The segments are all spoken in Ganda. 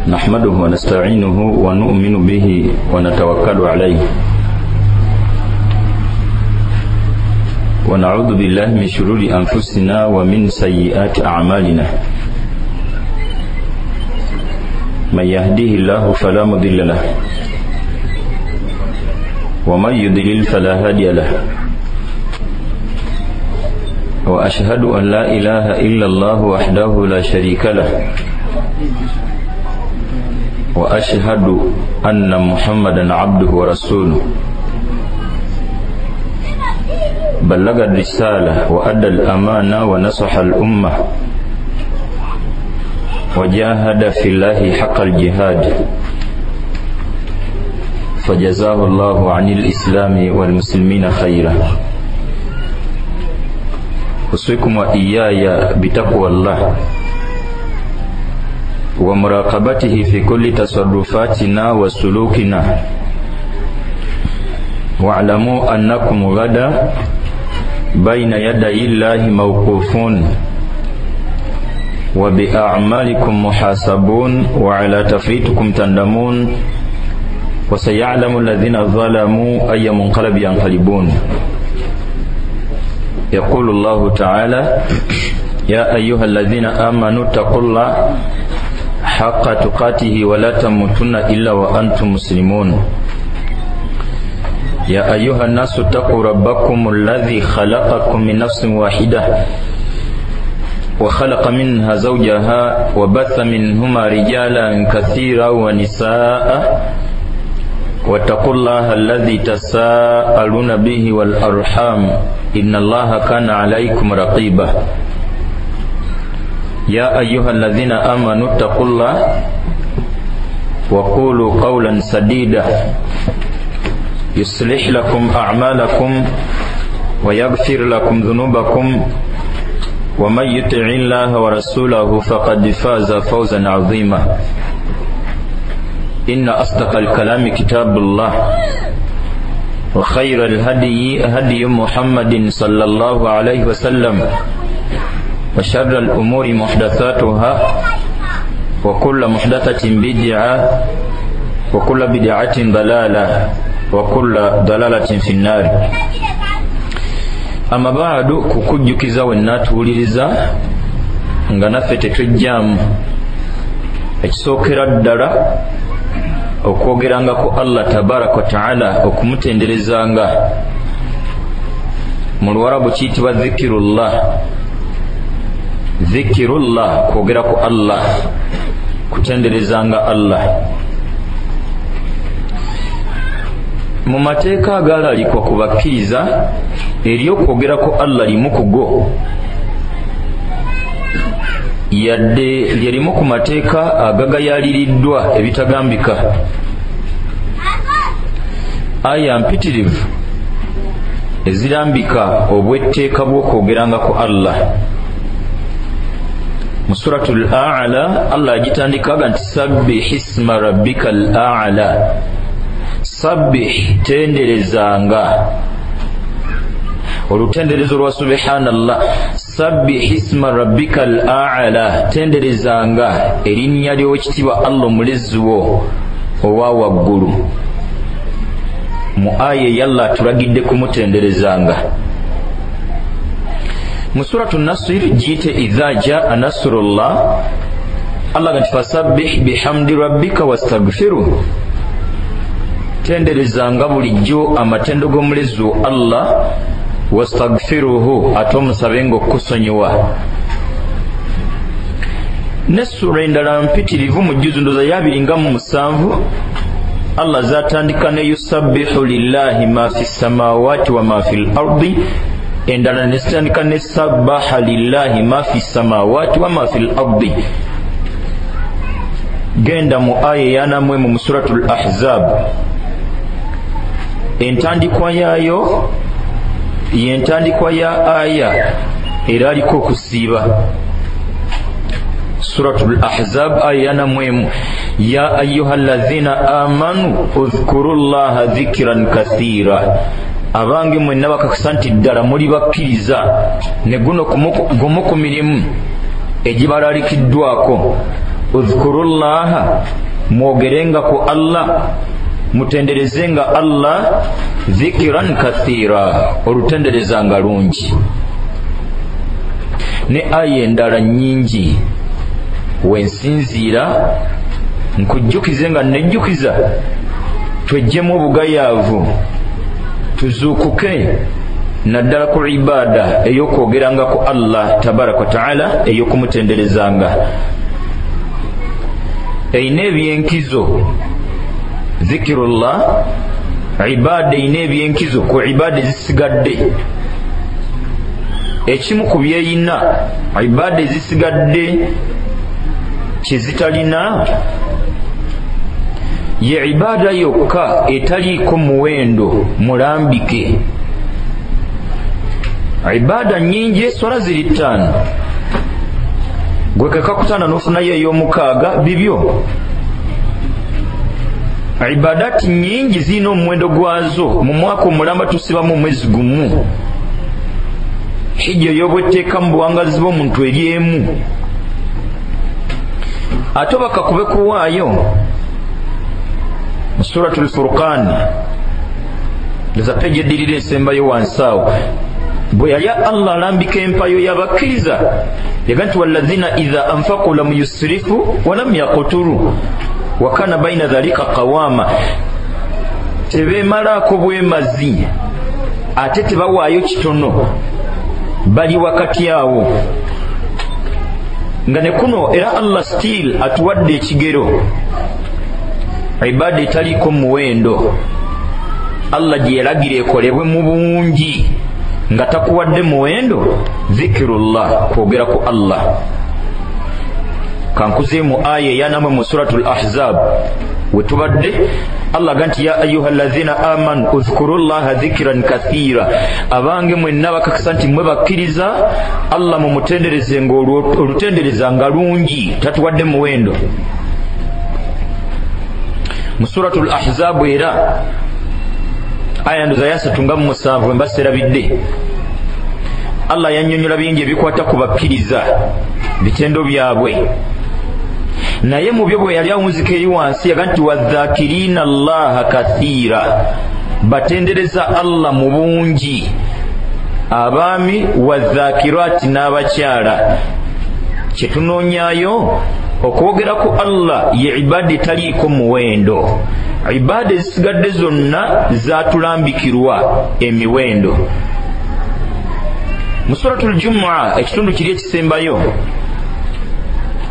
نحمده ونستعينه ونؤمن به ونتوكل عليه ونعوذ بالله من شرور أنفسنا ومن سيئات أعمالنا من يهديه الله فلا مضل له ومن يضلل فلا هادي له وأشهد أن لا إله إلا الله وحده لا شريك له وأشهد أن محمدا عبده ورسوله بلغ الرسالة وأدى الأمانة ونصح الأمة وجاهد في الله حق الجهاد فجزاه الله عن الإسلام والمسلمين خيرا. أوصيكم وإياي بتقوى الله ومراقبته في كل تصرفاتنا وسلوكنا، واعلموا أنكم غدا بين يدي الله موقوفون وبأعمالكم محاسبون وعلى تفريطكم تندمون وسيعلم الذين ظلموا أي منقلب ينقلبون. يقول الله تعالى: يا أيها الذين آمنوا اتقوا الله حق تقاته ولا تموتن إلا وأنتم مسلمون. يا أيها الناس اتقوا ربكم الذي خلقكم من نفس واحدة وخلق منها زوجها وبث منهما رجالا كثيرا ونساء واتقوا الله الذي تساءلون به والأرحام إن الله كان عليكم رقيبا. يا أيها الذين آمنوا اتقوا الله وقولوا قولا سديدا يصلح لكم أعمالكم ويغفر لكم ذنوبكم ومن يطع الله ورسوله فقد فاز فوزا عظيما. إن أصدق الكلام كتاب الله وخير الهدي هدي محمد صلى الله عليه وسلم وشر الأمور محدثاتها وكل محدثة بدعة وكل بدعة ضلالة وكل ضلالة في النار. Amma baadu, kukujjukiza wenna tuwuliriza nga naffe tetwejjaamu. Ekisookera ddala okwogerangako Allah tabaraka wa taala, okumutenderezanga. Mu Luwarabu kiyitibwa dhikirullah. Dhikirullah, kwogerako Allah, kutenderezanga Allah. Mu mateeka agalalikwa ku bakkiriza eri okwogerako Allah limu ku go, yadde lyerimu ku mateeka agagayaliriddwa ebitagambika. Aya mpitirivu ezirambika obwetteeka bw'okwogerangako Allah. Mu Suratul A'la Allah agitandikaga nti sabbih isma rabbikal a'la. Sabbih, tenderezanga, olutenderezo lwa subhanallah. Sabbih isma rabbikal a'la, tenderezanga erinnya ly'owekitiibwa Allah omulezi wo owa waggulu. Mu aya yalla tulagidde kumutenderezanga. Mu Suratu Nasr giyite idha jaa nasrullah, Allah nti fasabbih bihamdi rabbika wastaghfiruh, tenderezanga bulijjo amatendo g'omulezi wo Allah, wastaghfiruhu, ate omusabenga okukusonyiwa. N'essula endala mpitirivu mu jjuzu ndoza ya 27 Allah zatandika ne yusabbihu lillahi ma fi samawati wa ma fil ardi, endala nesitandika ne sabbaha lillahi ma fi samawati wa ma fil ardi. Genda mu aya yanamwe mu Suratul Ahzab, entandikwa yaayo yentandikwa ya aya era aliko okusiiba. Suratul Ahzab aya yanamwemu, ya ayyuha allazina amanu udhkurullaha dhikran kathira. Abange mwenna bakakasa nti ddala muli bakkiriza, ne guno gumu ku mirimu egibalalikiddwako Udhkurullaha, mwogerenga ku Allah, mutenderezenga Allah dhikiran kathira, olutenderezanga lungi. Ne aya endala nnyingi wensinziira nkujjukize nga nejjukiza, twejjemu obugayaavu, tuzuukuke naddala ku ibaada ey'okwogeranga ku Allah tabaraka wa taala, ey'okumutenderezanga. Eyina ebyenkizo zikirullah, ibaada eyina ebyenkizo ku ibaada ezisigadde. Ekimu ku byeyina ibaada ezisigadde kyezitalina ye ibaada yokka etaliiko muwendo mulambike. Ibaada nnyingi, eswala ziri 5, gwe kekakutana n'ofunayo ey'omukaaga bibyo. Ibadati nnyingi zirina omuwendo gwazo. Mu mwaka omulamba tusibamu omwezi gumu. Hijja ey'obwetteeka mu buwangazi bw'omuntu eri emu, ate bakakube kuwaayo mu Suratul Furqan, eza peji eddirira esembayo wansi awo, bwe yali Allah alambika empayo y'abakkiriza yaga nti wallazina idha anfaqu lam yusrifu wa lam yaqturu wa kana baina dhalika qawama. Tebeemalaako bwemazi ate tebawaayo kitono, bali wakati awo. Nga ne kuno era Allah still atuwadde ekigero, ibaada etaliiko muwendo Allah gye yalagira ekolebwe mu bungi nga takuwadde muwendo, zikirullah, kwogera ku Allah. Kankuzeemu aya eyanamwe mu Suratul Ahzab we tubadde, Allah aga nti ya ayuha allazina amanu udhkurullaha dhikiran kathira, abange mwenna bakakasa nti mwe bakkiriza Allah mumutendereze nga olutendereza nga lungi, tatuwadde muwendo. Mu Suratul Ahzab era aya ndoza ya 37 embaserabidde, Allah yannyonnyola bingi ebikwata ku bakkiriza, bitendo byabwe. Naye mu byo bwe yali awunzika eri wansi yaga nti wadhakirina Allaha kathira, batendereza Allah mu bungi, abaami wadhakirati n'abakyala. Kyetunoonyaayo okwogera ku Allah ye ibaada etaliiko muwendo. Ibaada ezisigadde zonna zaatulambikirwa emiwendo. Mu Suratul Jumu'a ekitundu kiri ekisembayo,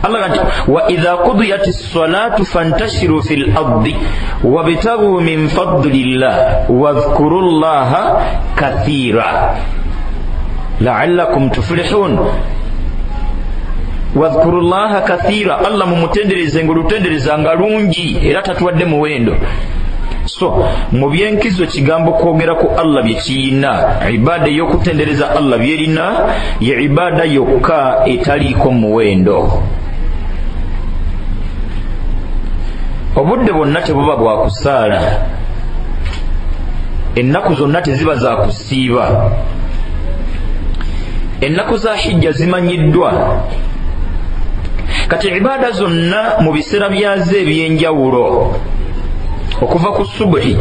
Allah nti wa idha qudiyatis salatu fantashiru fil ardi wabtaghu min fadlillah wadhkurullaha kathira la'allakum tuflihun. Wadhkurullaha kathira, Allah mumutendereze ng'olutendereza nga lungi, era tatuwadde muwendo. So mu byenkizo kigambo kwogera ku Allah bye kiyina, ibaada ey'okutendereza Allah byerina ye ibaada yokka etaliiko muwendo. Obudde bwonna tebuba bwa kusaala, ennaku zonna teziba za kusiiba. Ennaku za hijja zimanyiddwa. Kati ibaada zonna mu biseera byazo ebyenjawulo, okuva ku subuhi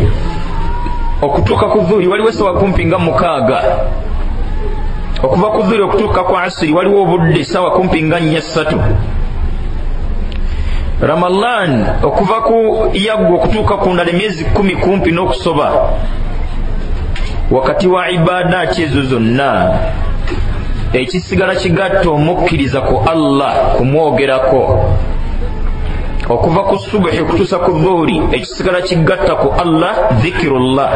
okutuuka ku dhuhuri waliwo essaawa kumpi nga 6, okuva ku dhuhuri okutuuka ku asiri waliwo obudde essaawa kumpi nga 4:03. Ramadan okuva ku yaggwa okutuuka ku ndala emyezi 10 kumpi n'okusoba. Wakati wa ibaadaati ezo zonna ekisigala kigatta omukkiriza ku Allah kumwogerako, okuva ku subuhi okutuusa ku dhuhuri ekisigala kigatta ku Allah dhikirullah,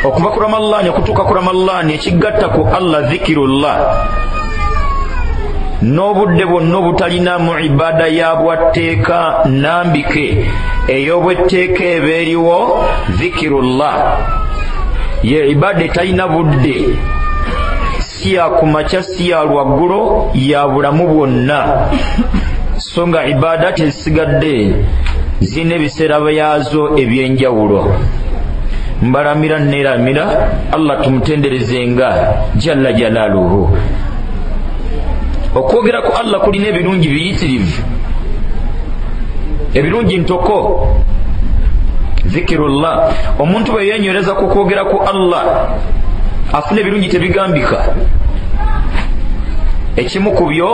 okuva ku Ramadhani okutuuka ku Ramadhani ekigatta ku Allah dhikirullah. N'obudde bwonna obutalinamu ibaada ya bwatteeka nambike ey'obwetteeka eba eriwo dhikirullah, ye ibaada etalina budde, si ya kumakya si ya lwaggulo, ya bulamu bwonna. So nga ibaada tezisigadde zirina ebiseera byazo ebyenjawulo. Mbalamira neeramira Allah tumutenderezenga jalla jalaaluhu. Okwogera ku Allah kulina ebirungi biyitirivu, ebirungi ntoko. Zikirullah, omuntu bwe yenywereza ku kwogera ku Allah afuna ebirungi tebigambika. Ekimu ku byo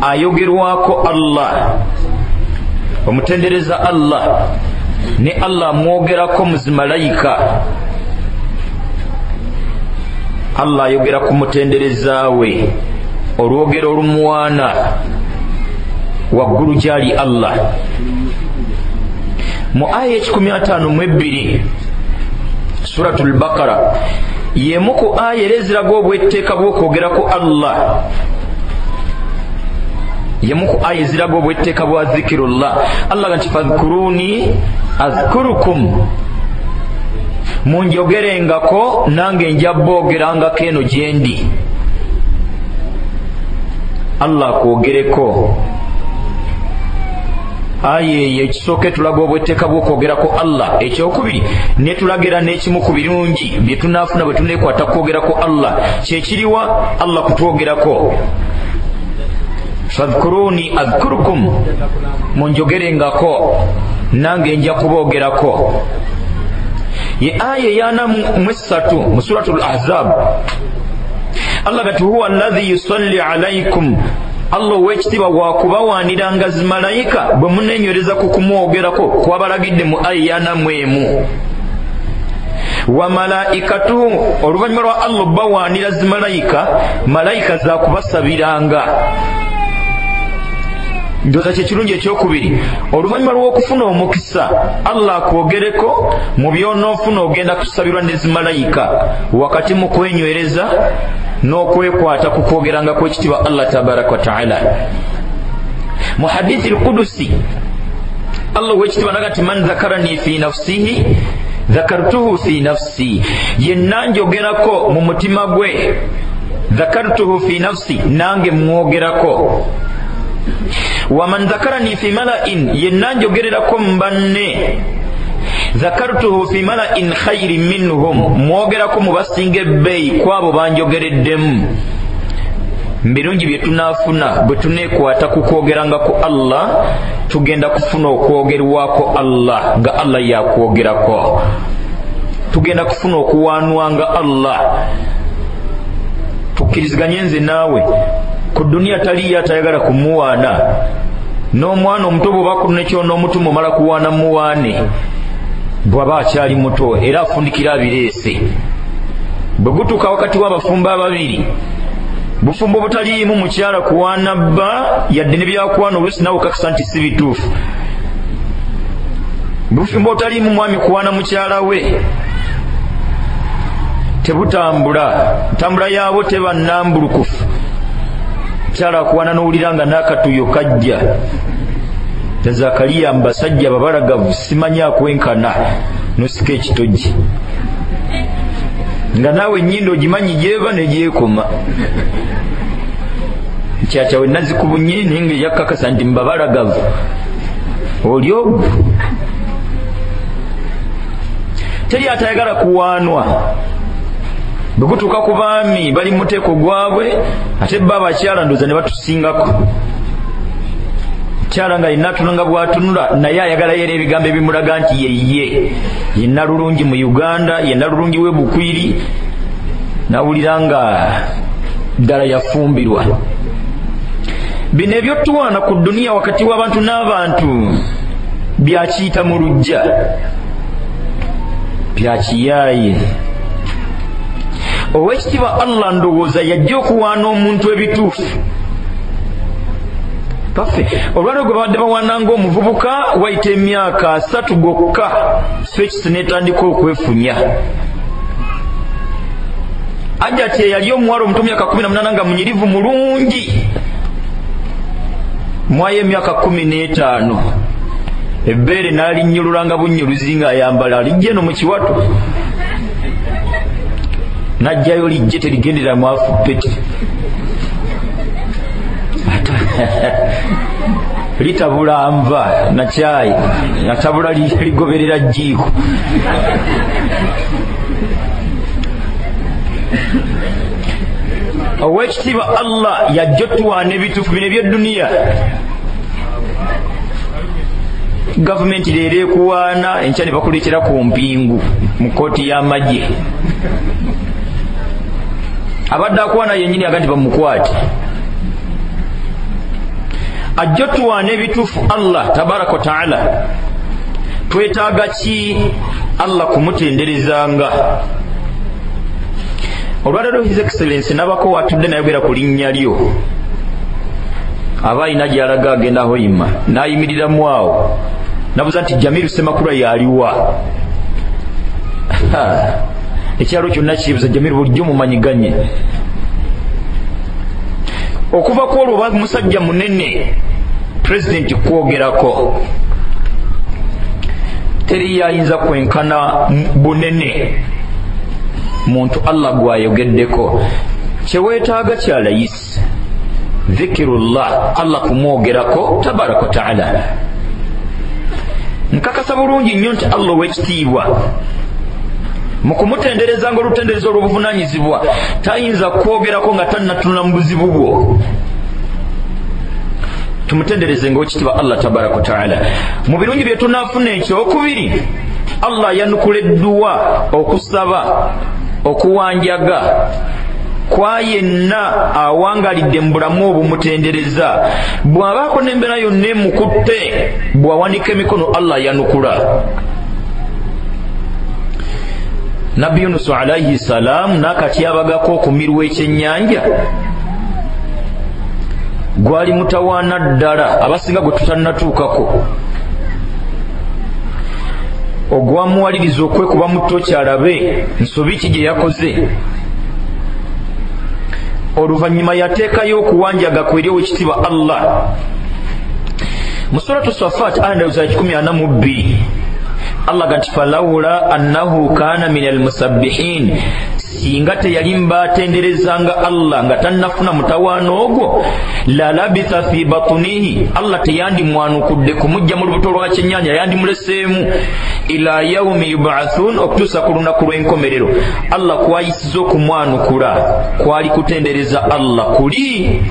ayogerwako Allah, omutendereza Allah, ne Allah amwogerako muzimalayika. Allah ayogera ku mutendereza we olwogero olumuwaana waggulu gyali Allah. Mu aya 152 Suratul Bakara, yemu ku aya era eziraga obwetteeka bw'okwogera ku Allah, yemu ku aya eziraga obwetteeka bwa zikirullah. Allah nti fadhkuruni azkurukum, munjogerengako nange nja boogerangako eno gyendi. Allah akwogereko. Aya eyo ekisooka etulaga obwetteeka bw'okwogerako Allah. Ekyokubiri netulagira n'ekimu ku birungi bye tunaafuna bwe tuneekwata kwogerako Allah, kyekiriwa Allah kutwogerako. Fadhkuruni adhkurukum, munjogerengako nange nja kuboogerako. Ye aya eyana mu esatu mu Suratul Ahzab, Allah gati huwa alladhi yusalli alaykum, Allah ow'ekitiibwa wakubawaaniranga zimalayika bwe muneenywereza ku kumwogerako kwabalagidde mu aya eyana mu emu. Wa malaikatuhu, oluvannyuma lwa Allah bawaanira zimalayika, malayika zakubasabiranga. Ndowooza kye kirungi ekyokubiri, oluvannyuma lw'okufuna omukisa Allah akwogereko mu by'onoofuna ogenda kusabirwa ne zimalayika, wakati mu kwenywereza n'okwekwata ku kwogeranga kw'ekitiibwa Allah tabaraka wa taala. Mu hadithi al-Qudusi Allah ow'ekitiibwa naga nti man dhakarani fi nafsihi dhakartuhu fi nafsi, yenna njogerako mu mutima gwe, dhakartuhu fi nafsi, nange mwogerako. Waman dhakarani fi mala'in, yenna njogererako mu banne, dhakartuhu fi mala'in khairin minhum, mwogerako mu basinga ebbeeyi kwabo banjogereddemu. Mbirungi bye tunaafuna bwe tuneekwata ku kwogeranga ku Allah, tugenda kufuna okwogerwako Allah nga Allah yakwogerako, tugenda kufuna okuwaanwa nga Allah. Tukkiriziganye nze naawe ku duniya taliyo atayagala kumuwaana. N'omwana omuto bw'oba kunekyon'omutuma omala kuwaana muwaane bw'aba akyali muto, era afundikira abireese. Bwe gutuuka wakati w'abafumbo ababiri, bufumbo butaliimu mukyala kuwaana bba yadde ne byakuwaana oluusi naawe okakasa nti si bituufu. Bufumbo butaliimu mwami kuwaana mukyala we tebutambula, ntambula yaabwo teba nnambulukufu. Mukyala akuwaana n'owulira nga n'akatuyo kajja. Zakariya mbasajja babalagavu simanyi akwenkana, nosika ekitogi nga naawe ennyindo ogimanyi gyeva ne gyekoma. Kyakya we nazikubunye naye nga yakkakasa nti mbabalagavu oli ogwo. Teri atayagala kuwaanwa. Bwe gutuuka ku baami bali mu muteeko gwabwe, ate bo abakyala ndowooza ne batusingako. Mukyala nga yenna atunula nga bw'atunula, naye ayagala yera ebigambo ebimulaga nti yeye yenna lulungi mu Uganda, yenna lulungi w'e Bukwiri, nawulira nga ddala yafumbirwa. Bino ebyotuwaana ku duniya wakati w'abantu n'abantu byakiyita mu luggya, byakiyaaye. Ow'ekitiibwa Allah ndowooza yajja okuwaana omuntu ebituufu. Baffe olwaleero gwe babadde bawaana ng'omuvubuka wayita emyaka 3 gwokka fekisi n'etandika okwefunya. Ajja eyali omuwala omuto myaka 18 nga munyirivu mulungi, mwayo emyaka 15 ebbeere n'alinnyululanga bunnyuluzi ng'ayambala lijja eno mu kiwato, n'ajjayo lijje terigendera mwafu peti litabula nva na kyayi, atabula ligoberera jjiiko. Owekitiibwa Allah yajja otuwaana ebituufu bino eby'edduniya. Gavumenti leero ekuwaana, enkya ne bakuleetera ku mpingu mu kkooti y'amagye. Abadde akuwaana yennyini aga nti bamukwate. Ajja otuwaana ebituufu Allah tabaraka wa taala. Twetaaga ki Allah kumutenderezanga? Olwaleero His Excellency nabako watudde nayogera ku linnya lyo, aba alina gy'alaga agenda Hoima, n'ayimiriramu awo nabuuza nti Jamiru Ssemakula yaliwa? Ekyalo kyonna kibuuza Jamiru bulijjo mumanyiganye. Okuva ku olwo musajja munene pulezidenti kwogerako, teri ayinza kwenkana bunene muntu Allah gwayogeddeko. Kyeweetaaga kya layisi, dhikirullah, Allah kumwogerako tabaraka wa taala. Nkakasa bulungi nnyo nti Allah ow'ekitiibwa mu kumutendereza ng'olutendereza olw'obuvunaanyizibwa tayinza kwogerako nga tannatunula mu buzibu bwo. Tumutendereze ng'owekitiibwa Allah tabaraka wa taala. Mu birungi bye tunaafuna, ekyokubiri, Allah yanukula edduwa, okusaba okuwanjaga kwa yenna awangalidde mu bulamu obumutendereza. Bw'abaako n'embeera yonna emukutte, bw'awanika emikono Allah yanukula. Nabbi Yunusu alaihi salaamu n'akatyabagako okumirwa ekyennyanja gwali mutawaana ddala, abasinga gwe tutannatuukako, ogwamuwaliriza okwekuba mu ttooki alabe nsobi ki gye yakoze. Oluvannyuma yateekayo okuwanjaga kwe eri owekitiibwa Allah. Mu Suratu Safat aya ndowooza 142, Allah ga nti falawula annahu kaana min almusabbihin, singa teyali mbatenderezanga Allah nga tannafuna mutawaana ogwo, lalabitha fi batunihi, Allah teyandimwanukudde kumujja mu lubuto lwa kyennyanja, yandimuleseemu ila yaumi yub'athun, okutuusa ku lunaku lw'enkomerero. Allah kwayisiza okumwanukula kwali kutendereza Allah kuli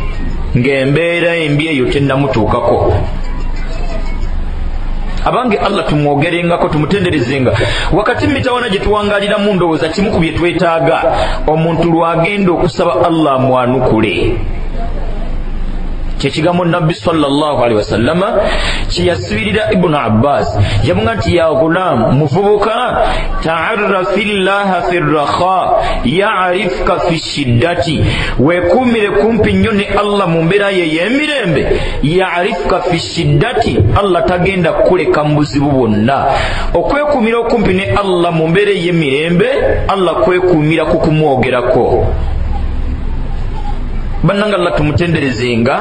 ng'embeera embi eyo tennamutuukako. Abange Allah tumwogerengako, tumutenderezenga. Wakati mitawana gye tuwangaliramu, ndowooza kimu ku bye twetaaga omuntu lwagenda okusaba Allah amwanukule. Kyekigambo Nabbi sallallahu alaihi wasallama kyeyasibirira Ibnu Abbas, yamuga nti ya ghulam, muvubuka, taarrafi llaha fi rrakha yarifka fi shiddati, weekuumire kumpi nnyo ne Allah mu mbeera ye ey'emirembe, yarifka fi shiddati, Allah tagenda kukuleka mu buzibu bwonna. Okwekuumira okumpi ne Allah mu mbeera ey'emirembe, Allah kwekuumira ku kumwogerako. Bannanga Allah tumutenderezenga,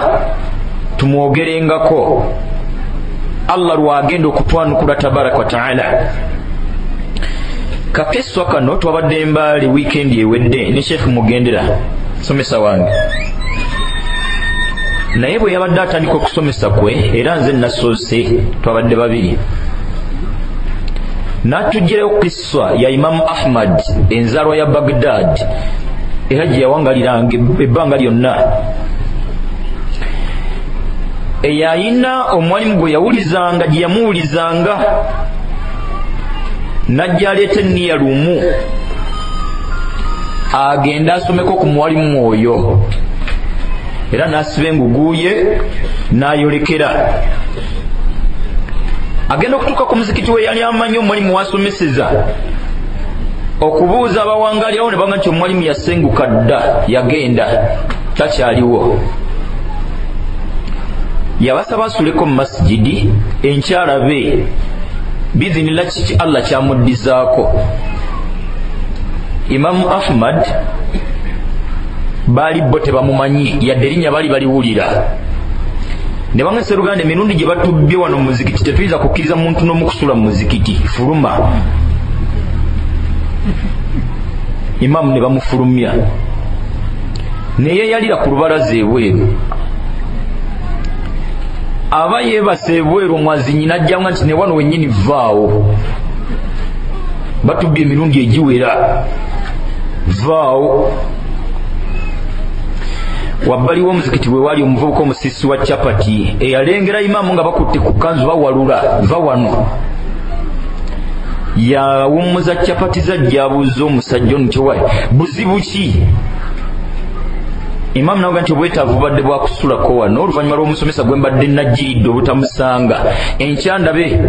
tumwogerengako. Allah lwagenda okutwanukula tabaraka wa taala. Kakeswa kano twabadde Mbaale wiikendi ewedde ne Sheikh Mugendera somesa wange, naye bwe yabadde atandika okusomesa kwe, era nze nasoose, twabadde babiri, n'atugirayo kiswa ya Imamu Ahmad, enzaalwa ya Baghdad, era gye yawangaliranga ebbanga lyonna. Eyayina omwalimu gwe yawulizanga, gye yamuwulizanga, najja aleeta enniya lumu agende asomeko ku mwalimu oyo, era n'asiba enguguye n'ayolekera. Agenda okutuuka ku muzikiti we yali amanyi omwalimu wasomeseza, okubuuza abawangalirawo ne bagamba nti omwalimu yasenguka dda, yagenda, takyaliwo. Yabasaba asuleko mu masijidi enkyala be bizinillah kiki Allah kyamuddizaako. Imamu Ahmad baali bo tebamumanyi, yadde erinnya baali baliwulira. Ne banga sseruganda, emirundi gye batubbye wano mu muzikiti tetuyinza kukkiriza muntu n'omu kusula mu muzikiti, fuluma. Imamu ne bamufulumya, neyeyalira ku lubalaza ebweru. Aba yeebase ebweru, omwazinyi n'ajjanga nti ne wano wennyini vaawo, batubbye emirundi egiwera, vaawo. Wabbali w'omuzikiti we wali omuvubuka omusisi wa chapati eyalengera imaamu nga bakutte ku kanzu bawalula va wano. Yawummuza chapati zajja abuuza omusajja ono nti wayi buzibu ki? Imaamu naga nti obwetaavu bubadde bwakusulako wano oluvannyuma lw'omusomesa gwe mbadde najjiridde obutamusanga, enkya ndabe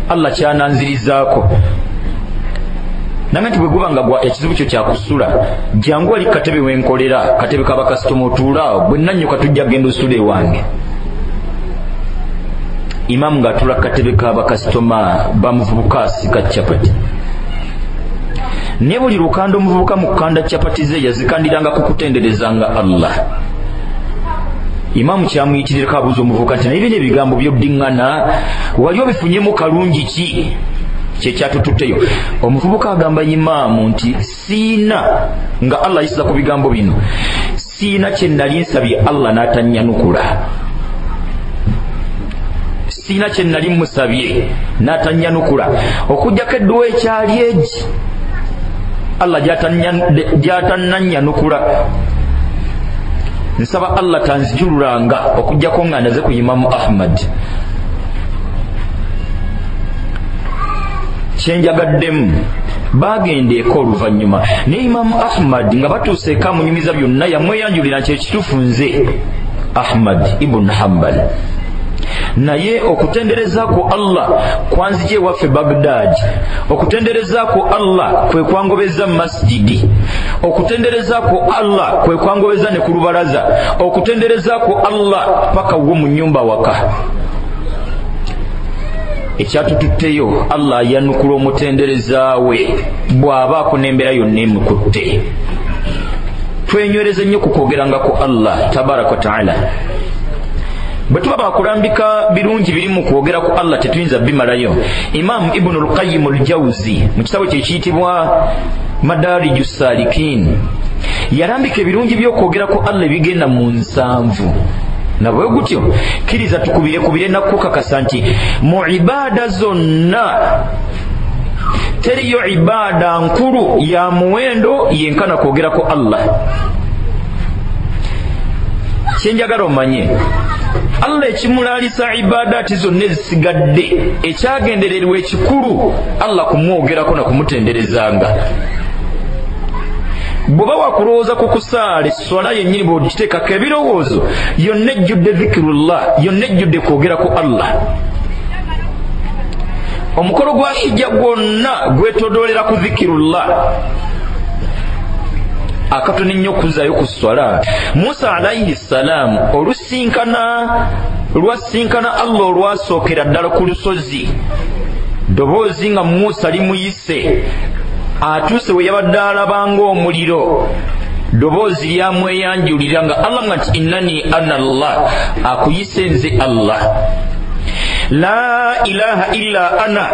Allah kyananzirizaako. Naga nti bwe guba nga gwa ekizibu kyo kyakusula, jangu wali katebe wenkolera, katebe kabakasitoma otuulaawo, bwe nnannyuka tujja kugenda osula ewange. Imaamu ng'atuula katebe k'abakasitoma bamuvubuka asika chapati. Naye buli lukanda omuvubuka mu kukanda chapati ze yazikandiranga ku kutenderezanga Allah. Imaamu kyamuyitirirako abuuza omuvubuka nti naye bino ebigambo by'oddiŋŋana wali obifunyemu kalungi ki? Kyekyatututteyo. Omuvubuka agamba imaamu nti siina, nga Allah ayisiza ku bigambo bino, siina kye nali nsabye Allah n'atannyanukula, siina kye nali musabye n'atannyanukula, okuggyako edduwa ekyali egi Allah gy'atannannyanukula. Nsaba Allah tanzijululanga okuggyako nga ndaze ku Imaamu Ahmad. Kyenjagaddemu bagenda eka oluvannyuma, naye Imaamu Ahmad nga batuuse eka amunyumiza byonna, yamweyanjulira nti ekituufu nze Ahmad ibn Hanbal, naye okutendereza ku Allah kwanzija ewaffe Baghdad, okutendereza ku Allah kwe kwangobeza masjidi, okutendereza ku Allah kwe kwangobeza ne ku lubalaza, okutendereza ku Allah paka wo mu nnyumba waka. Ekyatututteyo Allah ayanukula omutendereza we bw'abaako n'embeera yonna emukutte. Twenywereze nnyo ku kwogeranga ku Allah tabaraka wa taala. Bwe tuba bakulambika birungi biri mu kwogera ku Allah tetuyinza bimalayo. Imaamu Ibn al-Qayyim al-Jawzi mu kitabo kye ekiyitibwa Madariju Salikin yalambika ebirungi by'okwogera ku Allah ebigenda mu 7. Na bwe gutyo kkiriza tukubirekubire nakukakasa nti mu ibaada zonna teriyo ibaada nkulu ya muwendo yenkana kwogera ku Allah. Kyenjagala omanye, Allah ekimulaalisa ibaadaati zonna ezisigadde, ekyagendererwa ekikulu Allah kumwogerako na kumutenderezanga. Bw'oba wakulowooza ku kusaala esswala yennyini bw'ogiteekako ebirowoozo, yonna ejjudde dhikirullah, yonna ejjudde kwogera ku Allah. Omukolo gwa hijja gwonna gwetodoolera ku dhikirullah. Akatono ennyo okuzaayo ku swala. Musa alayhi salaamu olusinkana lwasinkana Allah olwasookera ddala ku lusozi, ddoboozi nga Musa limuyise, atuuse we yabadde alabanga omuliro, ddoboozi lyamweyanjulira nga Allah nga nti innani ana Allah, akuyise nze Allah, la ilaha illa ana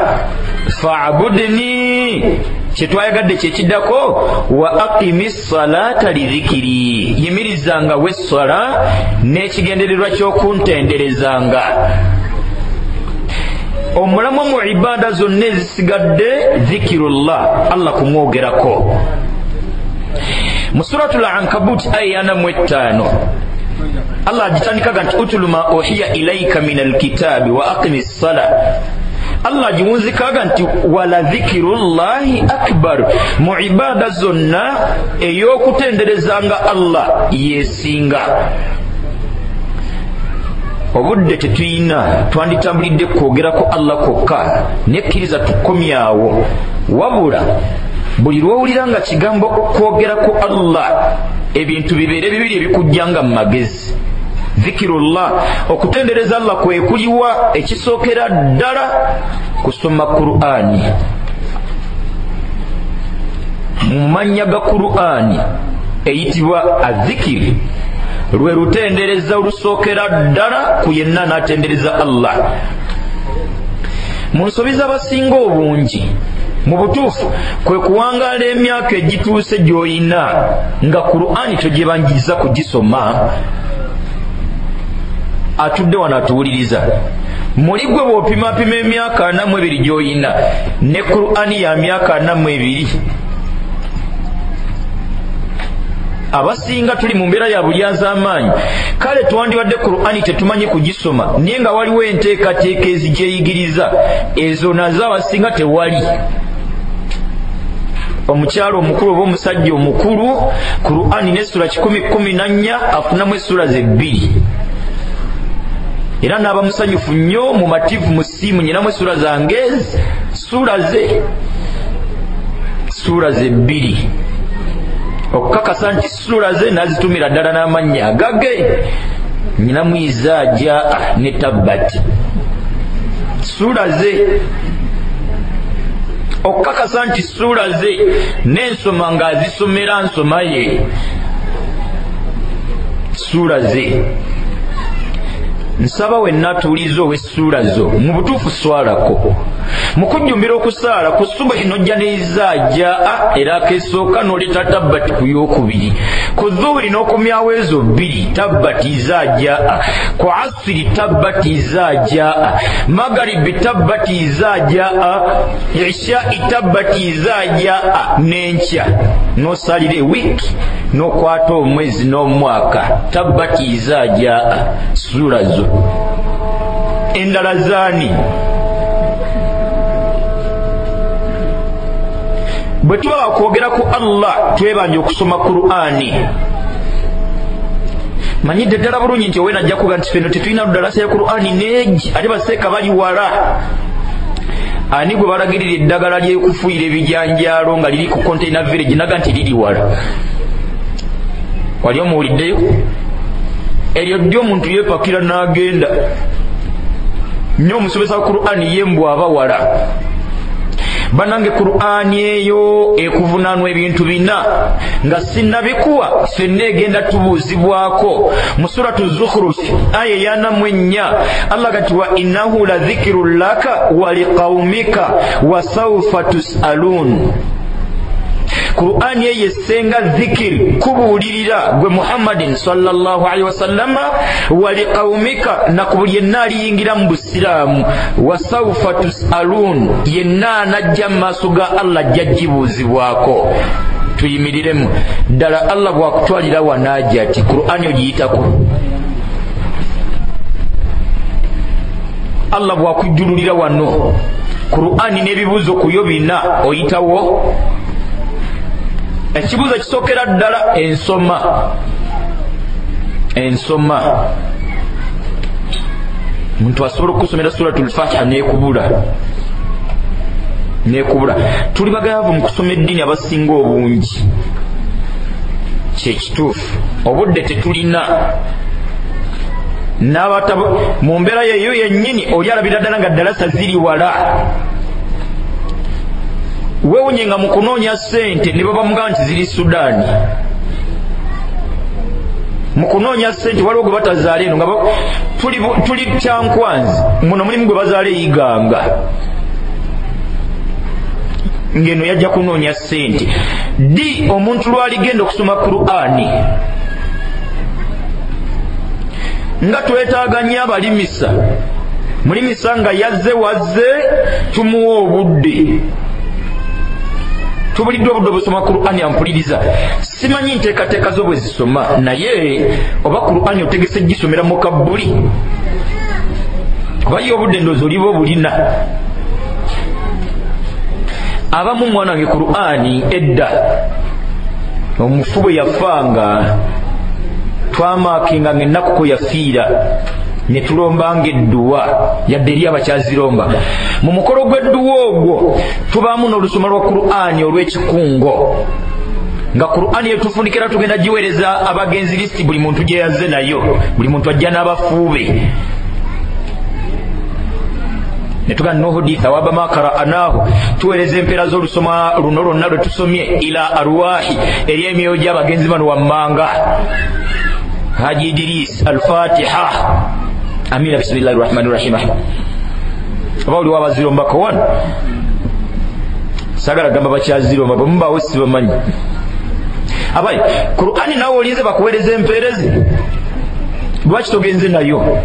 fa'budni. Kyetwayagadde kyekiddako wa aqimi salata lidhikiri, yimirizanga wesswala n'ekigendererwa ky'okuntenderezanga. Omulamwa mu ibaada zonna ezisigadde dhikirullah, Allah kumwogerako. Mu Suratul Ankabut aya 45 Allah agitandikaga nti utulu ma uhiya ilaika min alkitabi wa aqimi ssala. Allah agiwunzikaga nti wala dhikirullahi akbar, mu ibaada zonna ey'okutenderezanga Allah yesinga. Obudde tetuyina, twanditambulidde kwogerako Allah kwokka, nekkiriza tukomyawo. Wabula buli lw'owulira nga kigambo kwogerako Allah, ebintu bibeere bibiri ebikujjanga mu magezi. Dhikirullah, okutendereza Allah kwe kuliwa ekisookera ddala kusoma Qur'ani. Mu mannya ga Qur'ani eyitibwa adhikiri, lwe lutendereza olusookera ddala ku yenna n'atendereza Allah. Mu nsobi z'abasinga obungi mu butuufu kwe kuwangaala emyaka egituuse gy'oyina nga Qur'ani togyebanjiza kugisoma. Atudde wano atuwuliriza, muli gwe bw'opimaapima emyaka 42 gy'oyina ne Qur'ani ya myaka 42. Abasinga tuli mu mbeera ya bulyazaamaanyi. Kale twandibadde Qur'ani tetumanyi kugisoma, naye nga waliwo enteekateeka ezigyeyigiriza, ezo nazo abasinga tewali. Omukyalo omukulu oba omusajja omukulu, Qur'ani n'essula 114 afunamu essula ze 2. Era n'aba musanyufu nnyo, mumativu, musiimu, nyinamu essula zange ssuula ze 2. Okukakasa nti ssuula ze n'azitumira ddala n'amannya agage, nyinamu Izaaja ne Tabbati, ssuula ze. Okukakasa nti ssuula ze n'ensoma ng'azisomera nsoma ye, ssuula ze. Nsaba wenna tuwulirize ow'essuula zo mu butuufu swalako. Mu kujjumbira okusaala ku subuhi n'ojja ne Izaaja era akesooka n'oleeta Tabbati ku yookubiri, ku zuhuri n'okomyawo ezo 2, Tabbati Izaaja, ku asiri Tabbati Izaaja, magaribi Tabbati Izaaja, ishai Tabbati Izaaja, n'enkya n'osalira ewiiki n'okwata omwezi n'omwaka Tabbati Izaaja, ssuula zo. Endala zaani? Bwe tuba bakwogera ku Allah twebanja okusoma Qur'ani. Manyidde ddala bulungi nti owena ajja kuga nti fenno tetulina ddalasa ya Qur'ani neegi, ate baseeka bali wala. Ani gwe balagirira eddagala ly'okufuuyira ebijanjaalo nga liri ku container village naga nti liri wala? Wali omuwuliddeyo? Eryo ddi omuntu yeepakira n'agenda. Nnyo omusomesa wa Qur'ani ye mbw aba wala. Bannange Qur'ani eyo ekuvunaanwa ebintu 4 nga sinnabikuwa ffenna egenda tubuuzibwako. Mu Suratu Zukhruf aya eya 44 Allah gati wa innahu la dhikirun laka wa liqaumika wa sawfa tus'alun. Qur'ani eyo essenga dhikir, kubuulirira gwe Muhammadin sallallahu alaihi wasallama, wa liqaumika, na ku buli yenna aliyingira mu busiraamu, wa sawfa tus'alun, yenna anajja mu maaso ga Allah ajja gibuuzibwako. Tuyimiriremu ddala. Allah bw'akutwalira wanaaja ati Qur'ani ogiyitako. Allah bw'akujjululira wano Qur'ani n'ebibuuzo ku yo 4 oyitawo. Ekibuuzo kisookera ddala ensoma. Ensoma omuntu asobola okusomera Suratul Fatiha n'ekubula. Tuli bagayavu mu kusoma eddiini abasinga obungi, kyekituufu. Obudde tetulina. Mu mbeera yeeyo yennyini oli alabira ddala nga ddalasa ziri wala. Weewunye nga mu kunoonya ssente ne babamugamba nti ziri Sudaani. Mu kunoonya ssente waliwo gwe batazaala eno, nga tuli Kyankwanzi, muno mulimu gwe bazaala e Iganga, ng'eno yajja kunoonya ssente. Ddi omuntu lw'aligenda okusoma Qur'ani? Nga twetaaga nnyo abalimisa. Mulimisa nga yazze wazze, tumuwa obudde. Tubuliddwa obudde obusoma Qur'ani ampuliriza. Simanyi nteekateeka zo bwe zisoma, naye oba Qur'ani otegese gisomera mu kabbuli, kuba ye obudde ndowooza oliba obulina. Abamu mwana wange Qur'ani edda omufu bwe yafanga twamaakinga ng'ennaku kwe yafiira ne tulombanga edduwa, yadde eri abakyaziromba. Mu mukolo gw'edduwa ogwo tubaamu n'olusoma lwa Qur'ani olw'ekikungo, nga Qur'ani yetufundikira tugenda giweereza abagenzi lisiti buli muntu gye yazze nayo, buli muntu ajja n'abafuube. Ne tugamba nuhudi thawaba ma qara'nahu, tuweereza empeera z'olusoma luno lwonna lwe tusomye ila arwahi, eri emyoyo gy'abagenzi bano wammanga. Haji Idris Al-Fatiha, amina, bismillahir rahmanir rahim. Oba oli wabazirombako wano? Saagala gamba bakyaziromba, bwe mubaawo sibamanyi. Abaye Qur'ani nawe olinze bakuweereza empeerezi, lwaki togenze nayo?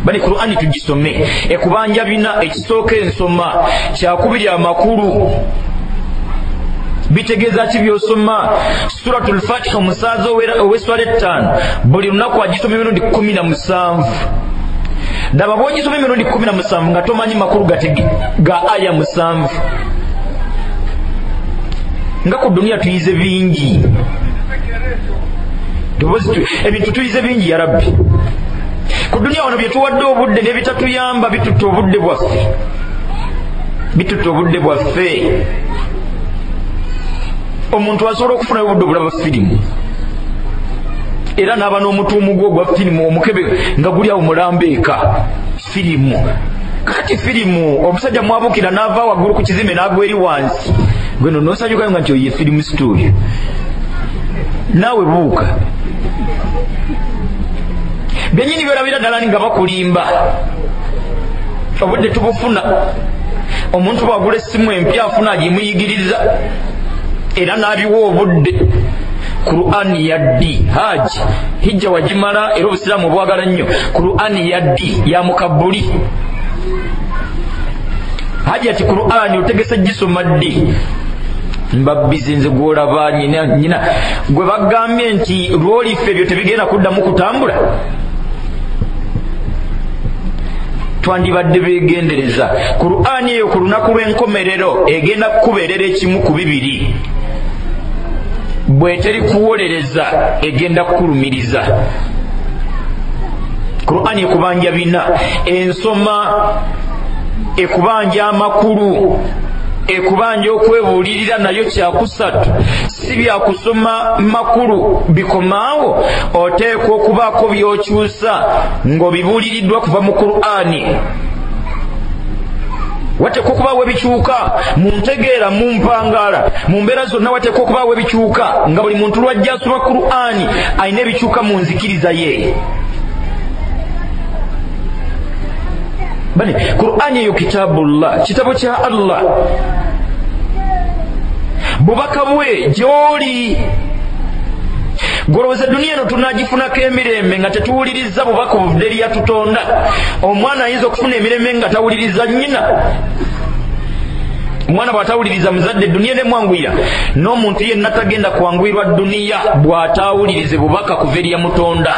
Bani Qur'ani tugisome, ekubanja 4. Ekisooka ensoma, kyakubiri amakulu. Bitegeeza ki by'osoma? Suratul Fatiha omusaaza ow'esswala 5 buli lunaku agisoma emirundi 17. Ddaba bw'ogisoma emirundi 17 nga tomanyi makulu ga aya 7. Nga ku duniya tuyize bingi, ebintu tuyize bingi ya Rabbi. Ku duniya wano bye tuwadde obudde n'ebitatuyamba bitutta obudde bwaffe, bitutta obudde bwaffe. Omuntu asobola okufunayo obudde obulaba firimu, era n'aba n'omutuumu gwo ogwa firimu omukebe nga guli awo mulamba eka firimu. Kakati firimu omusajja mwabukira n'ava waggulu ku kizimbe n'agwa eri wansi, gwe nno n'osanyukayo nga nti oyo ye firimu story. Naawe buuka byennyini byolabira ddala nga bakulimba. Obudde tubufuna. Omuntu bw'agula essimu empya afuna agimuyigiriza era n'abiwa obudde. Qur'ani ya ddi? Haji hijja wagimala era obusiraamu obwagala nnyo. Qur'ani ya ddi? Ya mukabbuli. Haji ati Qur'ani otegese gisoma ddi? Mbabbize nze gw'olaba nyina gwe bagambye nti lwolifa ebyo tebigenda kuddamu kutambula. Twandibadde beegendereza. Qur'ani eyo ku lunaku lw'enkomerero egenda kukubeerera ekimu ku bibiri. Bw'eteri kuwolereza egenda kukulumiriza. Qur'ani ekubanja bina: ensoma, ekubanja amakulu, ekubanja okwebuulirira nayo kyakusatu. Si byakusoma makulu bikomaawo, oteekwa okubaako by'okyusa ng'obibuuliriddwa kuva mu Qur'ani. Wateekwa okubaawo ebikyuka mu ntegeera, mu mpangaala, mu mbeera zonna. Wateekwa okubaawo ebikyuka nga buli muntu lwajja asoma Qur'ani alina ebikyuka mu nzikiriza ye. Bane Qur'ani eyo kitabullah, kitabo kya Allah, bubaka bwe gy'oli. Golowooza duniya eno tunaagifunako emirembe nga tetuwuliriza bubaka obuvudde eri yatutonda. Omwana ayinza okufuna emirembe nga tawuliriza nnyina. Omwana bw'atawuliriza muzadde duniya nemwanguyira. N'omuntu yenna tagenda kwanguyirwa duniya bw'atawulirize bubaka kuva eri yamutonda.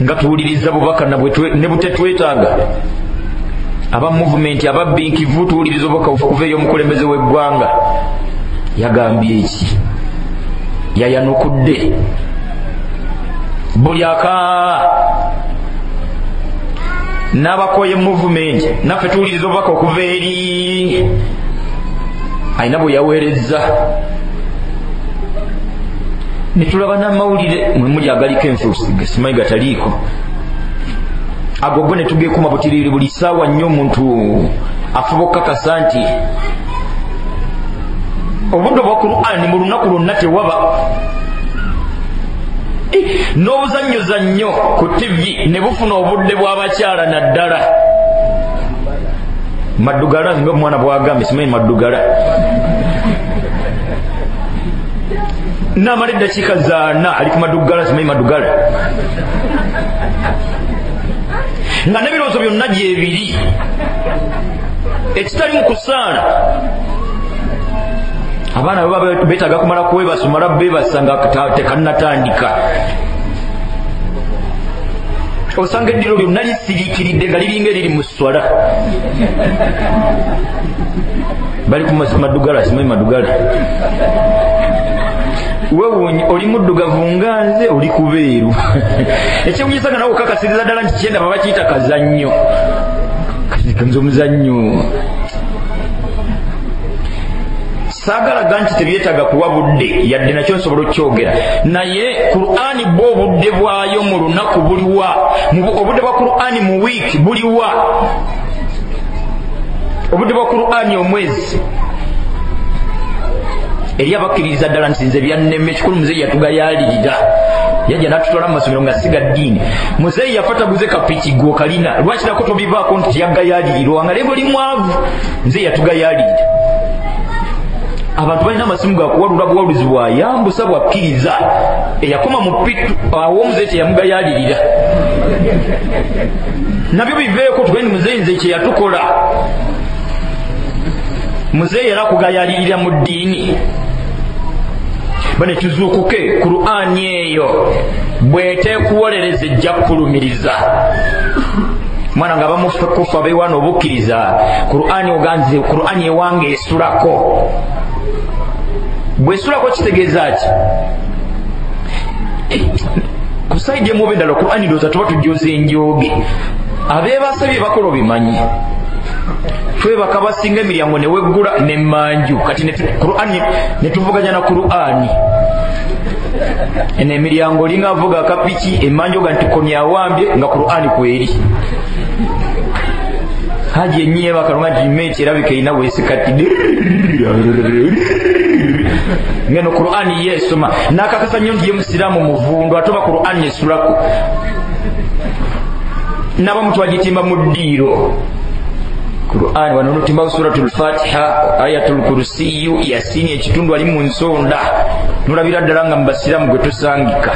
Nga tuwuliriza bubaka ne butetwetaaga. Aba movement ababinkivu tuwuliriza obubaka kuva eri omukulembeze w'eggwanga. Yagambye eki? Yayanukudde buli aka n'abakoye movement. Naffe tuwuliriza obubaka okuva eri alina bwe yaweereza. Ne tulaba n'amawulire mwe muli agaliko enfuusi simanyi gataliiko ago go ne tugeekuma butiriri buli ssaawa nnyo. Omuntu afuba okukakasa nti obudde obwa Qur'ani mu lunaku lwonna tewaba. N'obuzannyozannyo ku TV ne bufuna obudde bw'abakyala naddala maddugala, nga omwana bw'agambye simanyi maddugala. N'amala eddakiika 4 ali ku maddugala, simanyi maddugala, nga n'ebirowoozo byonna gyebiri ekitali mu kusaala. Abaana baba beetaaga kumala kwebasa, omala beebasa nga tekannatandika. Osanga eddiro lyonna lisiriikiridde nga liringa eriri mu sswala. Bali ku maddugala, simanyi maddugala. Weewuunye oli muddugavu nga nze, oli kubeeru. Ekyewuunyisa nga nawe okakasiriza ddala nti kyendaba bakiyita kazannyo. Nze omuzannyo saagalaga nti tebyetaaga kuwa budde, yadde nakyo nsobola okukyogera, naye Qur'ani bwo obudde bwayo mu lunaku buliwa? Obudde bwa Qur'ani mu wiiki buliwa? Obudde bwa Qur'ani omwezi? Eri abakkiririza ddala nti nze byannema, ekikulu muzeeyi yatugayaalirira, yajja n'atutwala mu masomero nga siga ddiini. Muzeeyi yafa taguze kapiki gwokalina, lwaki nako tobivaako nti tiyagayaalirirwa nga leero oli mwavu? Muzeeyi yatugayaalirira. Abantu balina amasimu ga kuwalula buwaluzi bwayambusa bwakkiriza. Eyakoma mu pitu awo omuzeeyi teyamugayaalirira. Nabyo biveeko tugende muzeeyi nze kye yatukola. Muzeeyi era kugayalirira mu ddiini. Bane tuzuukuke, Qur'ani eyo bw'eteekuwolereza ejja kukulumiriza. Mwana nga bamukufa beewaana obukkiriza, Qur'ani oganze, Qur'ani ewange esulako. Bw'esulako kitegeeza ki? Ku sayidi emu oba endala Qur'ani ndowooza tuba tujjoza enjooge. Abeebase bye bakola obimanyi. Twebaka basinga emiryango ne weggula n'emmanju. Kati Qur'ani ne tuvuganya na Qur'ani. Eno emiryango olinga avuga akapiki, emmanju oga nti komya awambye nga Qur'ani kweri. Haji ennyo bakalunga nti meeti erabika erina bwesikati. Ngeno Qur'ani yeesoma. N'akakasa nnyo nti ye musiraamu muvundu ate oba Qur'ani esulako. N'abamu twagitimba mu ddiiro. Qur'ani wano n'otimba Suratul Fatiha, Ayatul Kursiyu, Yasini ekitundu ali mu nsonda. Nolabira ddala nga mu basiraamu gwe tusangika.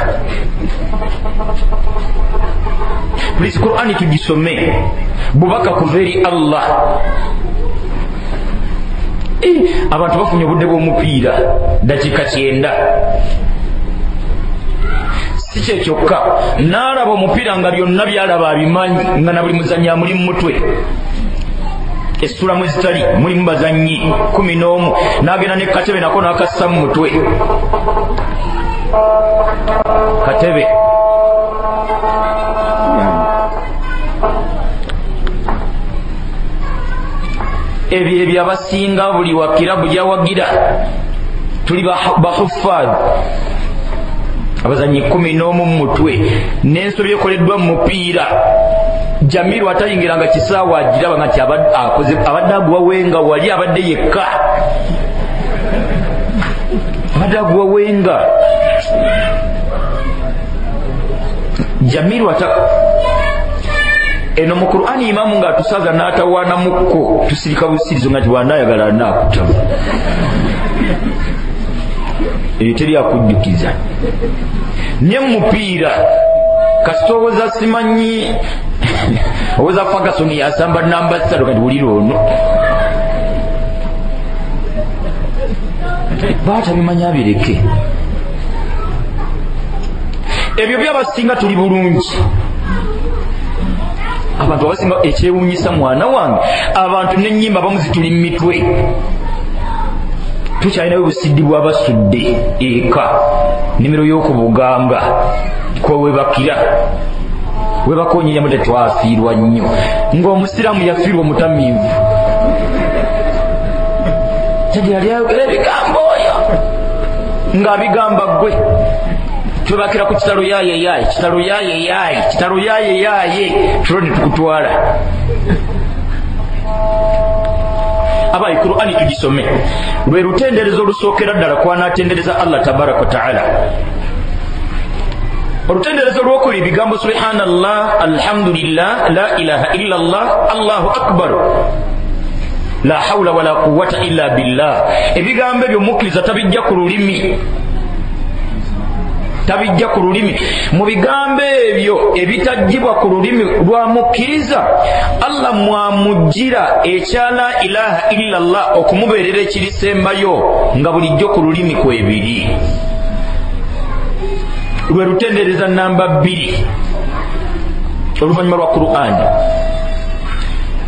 Please Qur'ani tugisome. Bubaka kuva eri Allah. Abantu bafunye obudde bw'omupiira dakiika 90. Si kye kyokka, n'alaba omupiira nga byonna by'alaba abimanyi, nga na buli muzannyi amuli mu mutwe. Essula mwe zitali mulimu bazannyi 11, n'agenda ne katebe nako n'akassa mu mutwe. Katebe ebyo ebyabasinga buli wa kirabu gyawagira tuli bahuffaz abazannyi 11 mu mutwe n'ensobi ekoleddwa mu mupiira. Jamiru atayingiranga kisaawe agiraba nga nti abadde aguwa wenga wali abadde yekka, abadde aguwa wenga. Jamiru ata eno mu Qur'ani imamu ng'atusaza n'atawaana mukko tusirika busirizo nga nti bw'anaayagala anaakutama. Eyo teri akujjukiza. Ne mu mupiira kasita owoza simanyi owoza Ferguson yasamba namba 3 kati wulira ono baatabimanyi abireke. Ebyo byabasinga tuli bulungi. Abantu abasinga ekyewuunyisa mwana wange, abantu n'ennyimba abamu zituli mu mitwe. Tukyalinayo obusiddi bw'abasudde eka, nnimiro y'oku Buganga kwe weebakira webakonyeyamu tetwafiirwa nnyo, ng'omusiraamu yafiirwa omutamiivu. Jjajja yali ayogera ebigambo oyo ng'abigamba ggwe. Twebakira ku kitalo yaaye yaaye, kitalo yaaye yaaye, kitalo yaaye yaaye, tulo ne tukutwala. Abayi Qur'ani tugisome. Lwe lutenderezo olusookera ddala kw'anaatendereza Allah tabaraka wa ta'ala. Olutenderezo olwokubiri ebigambo subhanallah, alhamdulillah, la ilaha illa Allah, Allahu akbar, la hawla wala quwwata illa billah. Ebigambo ebyo omukkiriza tabijja ku lulimi, tabijja ku lulimi. Mu bigambo ebyo ebitajjibwa ku lulimi lwa mukkiriza, Allah mwamuggira ekya la ilaha illa Allah okumubeerera ekirisembayo nga bulijjo ku lulimi kwebiri. Lwe lutendereza namba 2 oluvannyuma lwa Qur'ani.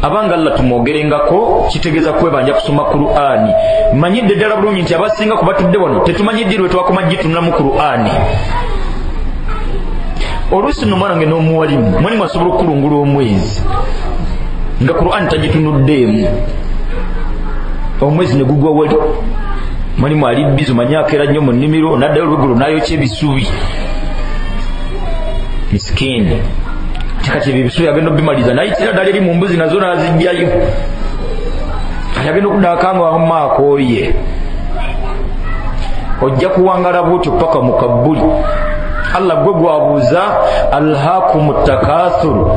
Abanga Allah tumwogerengako kitegeeza kwebanja kusoma Qur'ani. Manyidde ddala bulungi nti abasinga ku batudde wano tetumanyi ddi lwe twakoma gitunulamu Qur'ani. Oluusi nno mwana wange n'omuwalimu, mwalimu asobola okukulungula omwezi nga Qur'ani tagitunuddeemu, omwezi ne gugwa wali. Mwalimu ali bizi omanyi akeera nnyo mu nnimiro, n'addayo olweggulo n'ayokya ebisubi. Misikini kati ebyo ebisubi agenda obbimaliza n'ayitira ddala eri mu mbuzi nazo n'aziggyayo. Kati agenda okudda akanga wamma akooye. Ojja kuwangala bw'otyo paka mu kabbuli. Allah gwe gwabuuza alhaakumu takathur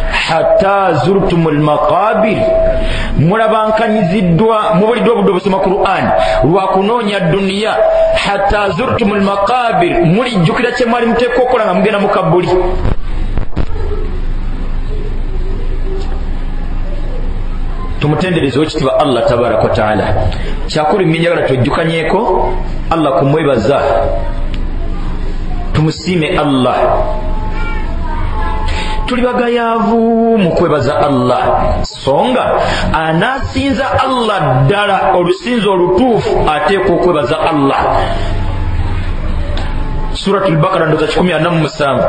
hatta zurtumul maqabir. Mulabankanyiziddwa, mubuliddwa obudde obusoma Qur'an lwa kunoonya duniya. Hatta zurtumul maqabir, mulijjukira kye mwali muteekwa okukola nga mugenda mu kabbuli. Tumutendereze owekitiibwa Allah tabaraka wa taala. Kyakuli njagala twejjukanyeko Allah kumwebaza, tumusiime Allah. Tuli bagayaavu mu kwebaza Allah, songa anaasinza Allah ddala olusinzo olutuufu ateekwa okwebaza Allah. Suratul Bakara ndoza 147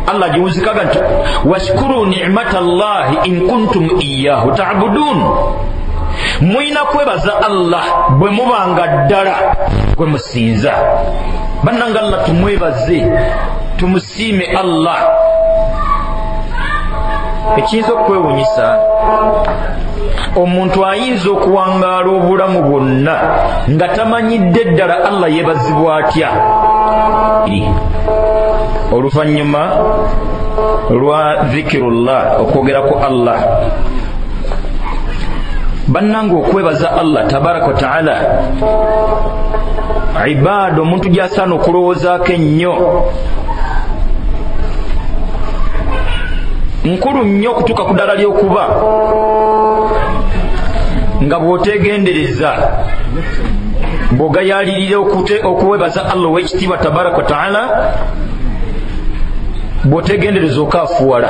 Allah giwuzikaga nti washkuru ni'mata Allahi in kuntum iyyahu ta'budun. Mulina kwebaza Allah bwe mubanga ddala gwe musinza. Bannange Allah tumwebaze, tumusiime Allah. Ekiyinza okwewunyisa, omuntu ayinza okuwangaala obulamu bwonna nga tamanyidde ddala Allah yeebazibwa atya. Oluvannyuma lwa dhikirullah, okwogera ku Allah, bannange okwebaza Allah tabaraka wa taala ibaada omuntu gy'asaana okulowoozaako ennyo, nkulu nnyo okutuuka ku ddala ly'okuba nga bw'oteegendereza bw'ogayaalirira okuwebaza Allah ow'ekitiibwa tabaraka wa taala, bw'oteegendereza okaafuwala,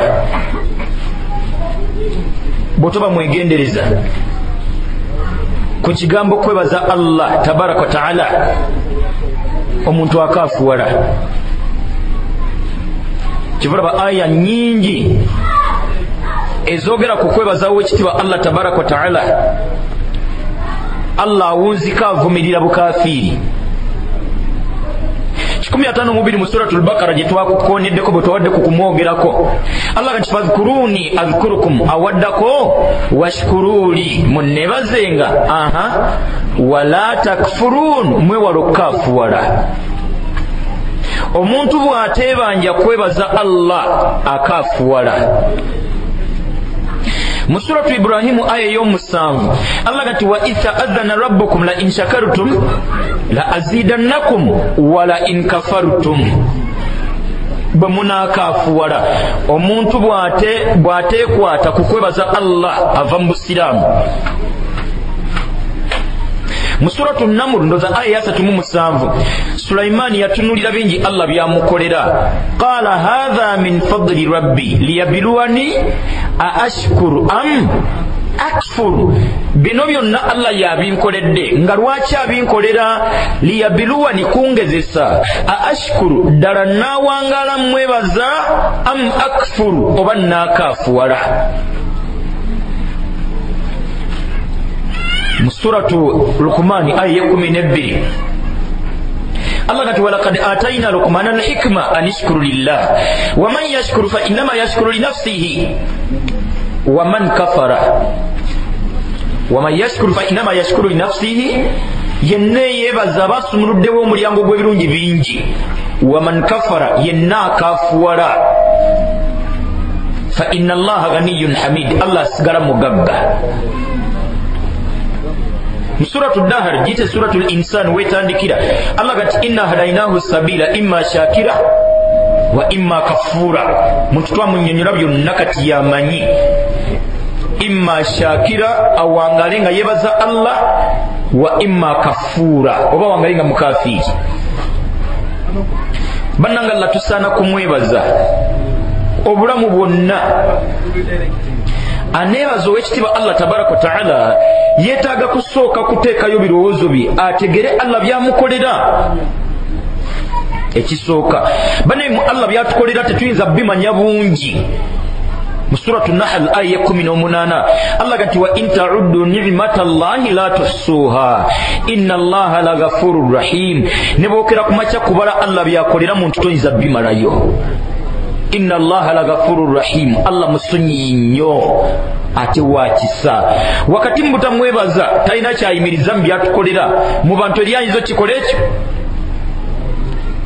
bw'otoba mwegendereza ku kigambo kwebaza Allah tabaraka wa taala, omuntu akaafuwala. Kivulaba aya nnyingi ezoogera ku kwebaza ow'ekitiibwa Allah tabaraka wa taala. Allah awunzika avumirira bukafiiri. 152 mu Suratul Bakara gye twakukoneddeko bwe twawadde ku kumwogerako, Allah nti fadhkuruni adhkurukum, awaddako washkuruli, munneebazenga, aha, wala takfurun, mwewale okukaafuwala. Omuntu bw'ateebanja kwebaza Allah akaafuwala. Mu Suratu Ibrahimu aya ey'omusanvu Allah gati wa idh ta'adhana rabbukum la in shakartum la azidannakum wa la in kafartum, bwe munaakaafuwala. Omuntu bw'ateekwata ku kwebaza Allah ava mu busiraamu. Mu Suratu Naml ndoza aya ya 37 Sulaimani yatunulira bingi Allah byamukolera. Qala hadha min fadli rabbi liyabluwani a ashkuru am akfuru. Bino byonna Allah yabinkoledde. Nga lwaki abinkolera? Liyabluwani, kungezesa. A ashkuru, ddala naawangala mwebaza, am akfuru, oba naakaafuwala. Mu Suratu Luqmani aya ya 12 Allah kati walaqad atayna Luqmana al-hikma an yashkuru lillah wa man yashkuru fa innama yashkuru li nafsihi wa man kafara wa man yashkuru fa innama yashkuru li nafsihi, yenna yeebaza basumuluddewo omulyango gw'ebirungi bingi. Wa man kafara, yenna akafuwala, fa inna Allaha ghaniyyun hamid, Allah asigala mugagga. Mu Suratu Dahr giyite Suratul Insan wetandikira, Allah gati inna hadainahu sabila imma shakira wa imma kafura. Muntu twamunnyonnyola byonna kati yamanyi. Imma shakira, awangale nga yeebaza Allah, wa imma kafura, oba awangale nga mukafiiri. Bannange Allah tusaana kumwebaza obulamu bwonna. Aneebaza ow'ekitiibwa Allah tabaraka wa taala yeetaaga kusooka kuteekayo birowoozo bye ategere Allah byamukolera. Ekisooka banne Allah byatukolera tetuyinza bimanya bungi. Mu Suratu Nahl aya ya 18 Allah gati wa in ta'uddu ni'matallahi la tuhsuha inna Allaha laghafurur rahim. Ne bookera ku makya kubala Allah byakolera muntu toyinza bimalayo. Inna Allaha laghafurur rahim, Allah musonyiyi nnyo ate wakisa. Wakati mutamwebaza talina kyayimiriza mu byatukolera. Mu bantu eri ayinza okikola ekyo?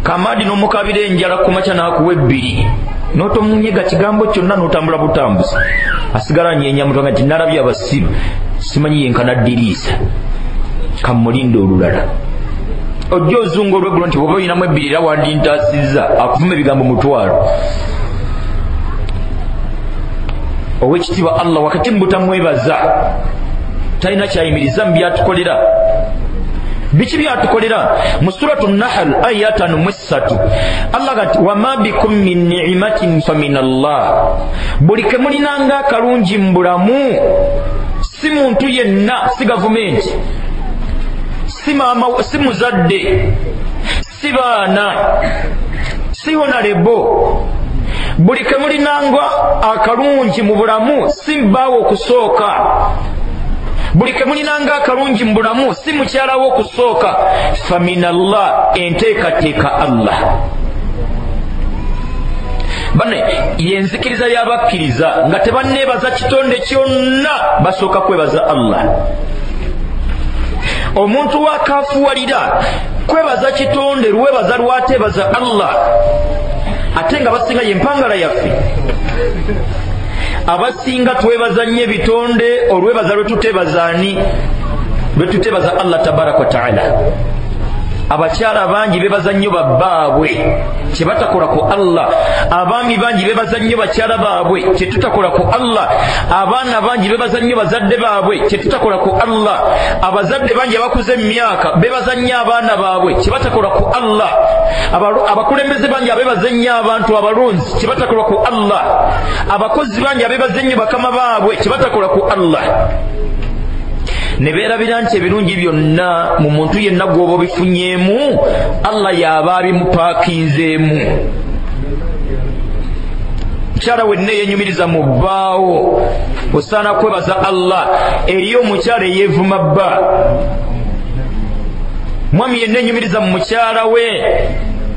Kamadi n'omukabira enjala ku makya n'akuwa ebbiri, n'otomunyega kigambo kyonna n'otambula butambuzi, asigala anyeenya mutwe nti nalabye abasiru simanyi yenkana ddiriisa, kamulinde olulala. Ojja ozunga olweggulo nti bw'oba olinamu ebbiri era wandintaasizza, akuvuma ebigambo mutwalo. Owekitiibwa Allah wakati mubutamwebaza talina kyayimiriza mu byatukolera. Biki byatukolera? Mu suratu Nahl aya 53 Allah gati wama bikum min ni'matin famin Allah, buli ke mulinanga akalungi mu bulamu si muntu yenna, si gavumenti, si maama, si muzadde, si baana, si honarebo, buli ke mulinanga akalungi mu bulamu si bbaawo okusooka, buli ke mulinanga akalungi mu bulamu si mukyala wo okusooka, faminallah, enteekateeka Allah. Bane yenzikiriza y'abakkiriza nga tebanneebaza kitonde kyonna, basooka kwebaza Allah. Omuntu wakafuwalira kwebaza kitonde lwebaza lwatebaza Allah, ate nga basinga yempangala yaffe. Abasinga twebaza nnyo ebitonde olwebaza lwetutebaza ani? Lwetutebaza Allah tabaraka wa taala. Abakyala bangi bebaza nnyo babbaabwe kye batakola ku Allah, abaami bangi bebaza nnyo bakyala baabwe kye tutakola ku Allah, abaana bangi bebaza nnyo bazadde baabwe kye tutakola ku Allah, abazadde bangi abakuze emyaka bebaza nnyo abaana baabwe kye batakola ku Allah, abakulembeze bangi abebaza nnyo abantu abalonzi kye batakola ku Allah, abakozi bangi abebaza nnyo bakama baabwe kye batakola ku Allah. Ne beerabira nti ebirungi byonna mu muntu yenna gw'oba obifunyeemu Allah y'aba abimupaakinzeemu. Mukyala wenna eyenyumiriza mu bbaawo osaana kwebaza Allah. Eriyo omukyala eyeevuma bba, mwami yenna enyumiriza mu mukyala we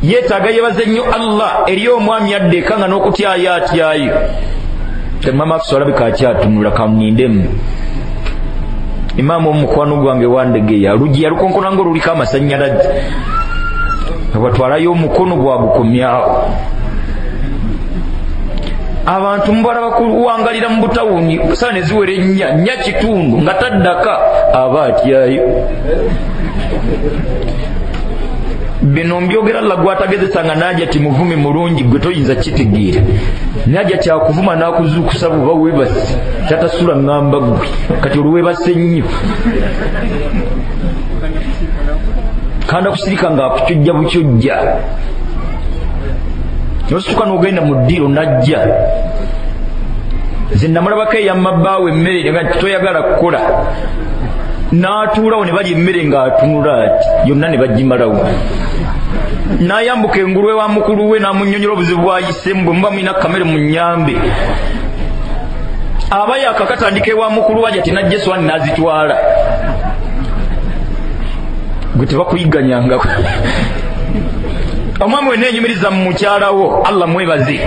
yeetaaga yeebaze nnyo Allah. Eriyo omwami adda eka nga n'okutyayo atyayo, mama afisa olabika akyatunula kamunindemu. Imaamu omukwano gwange wandegeya luggi yalukonkona ng'oluliko amasannyalaze, batwalayo omukono gwagukomyawo. Abantu mubalaba kuwangalira mu butawuni saa ne ziwera ennya nnya kitundu nga taddaka aba atyayo. Bino mbyogera Allah gwatagezesa nga najja ti muvumi mulungi gwe toyinza kitegeera. Najja kyakuvuma n'akuzuukusa buba weebase kyatasula ŋŋamba gwe kati olweebase nnyo kanda kusirika ng'akukyojja bukyojja nosituka n'ogenda mu ddiiro najja. Nze namulabako eyamma bbaawe emmere nga toyagala kukola, n'atuulawo ne balya emmere ng'atunula ati yonna ne bagimalawo. N'ayambuka engulu ewa mukulu we n'amunnyonnyola obuzibu bw'ayiseemu, bwe muba mulina kamere mu nnyambe. Aba yakakatandika ewa mukulu we ati n'ajja essowaani n'azitwala. Gwe tebakuyigganyangako. Omwami wenna enyumiriza mu mukyala wo Allah mwebaze.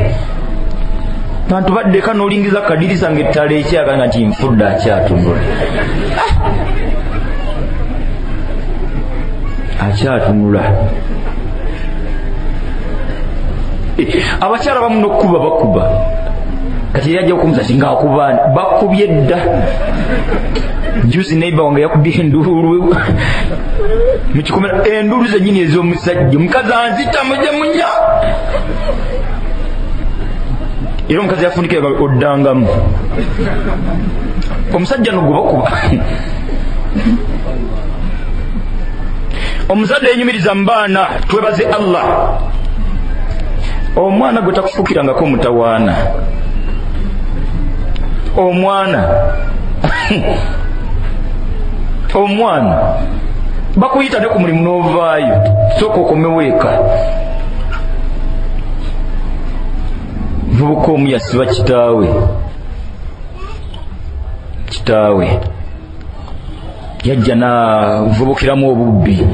Bantu baddeka n'olingiza kadirisa ng'ettala ekyaka nga nti nfudde akyatunula, akyatunula. Abakyala bamu n'okkuba bakuba, kati yajja okumuza ti ng'akuba bakubye dda. Juzi neighbor wange yakubye enduulu mu kikomera, enduulu zennyini ez'omusajja, omukazi anzita mujje munya. Era omukazi yafunika oddangamu omusajja no gwe bakuba. Omuzadde yenyumiriza mu baana twebaze Allah. Omwana gwe takufukirangako mutawaana, omwana omwana bakuyita ne ku mulimu n'ovaayo, sooka okomewo eka. Muvubuka omu yasiba kitaawe, kitaawe yajja n'avubukiramu obubbi.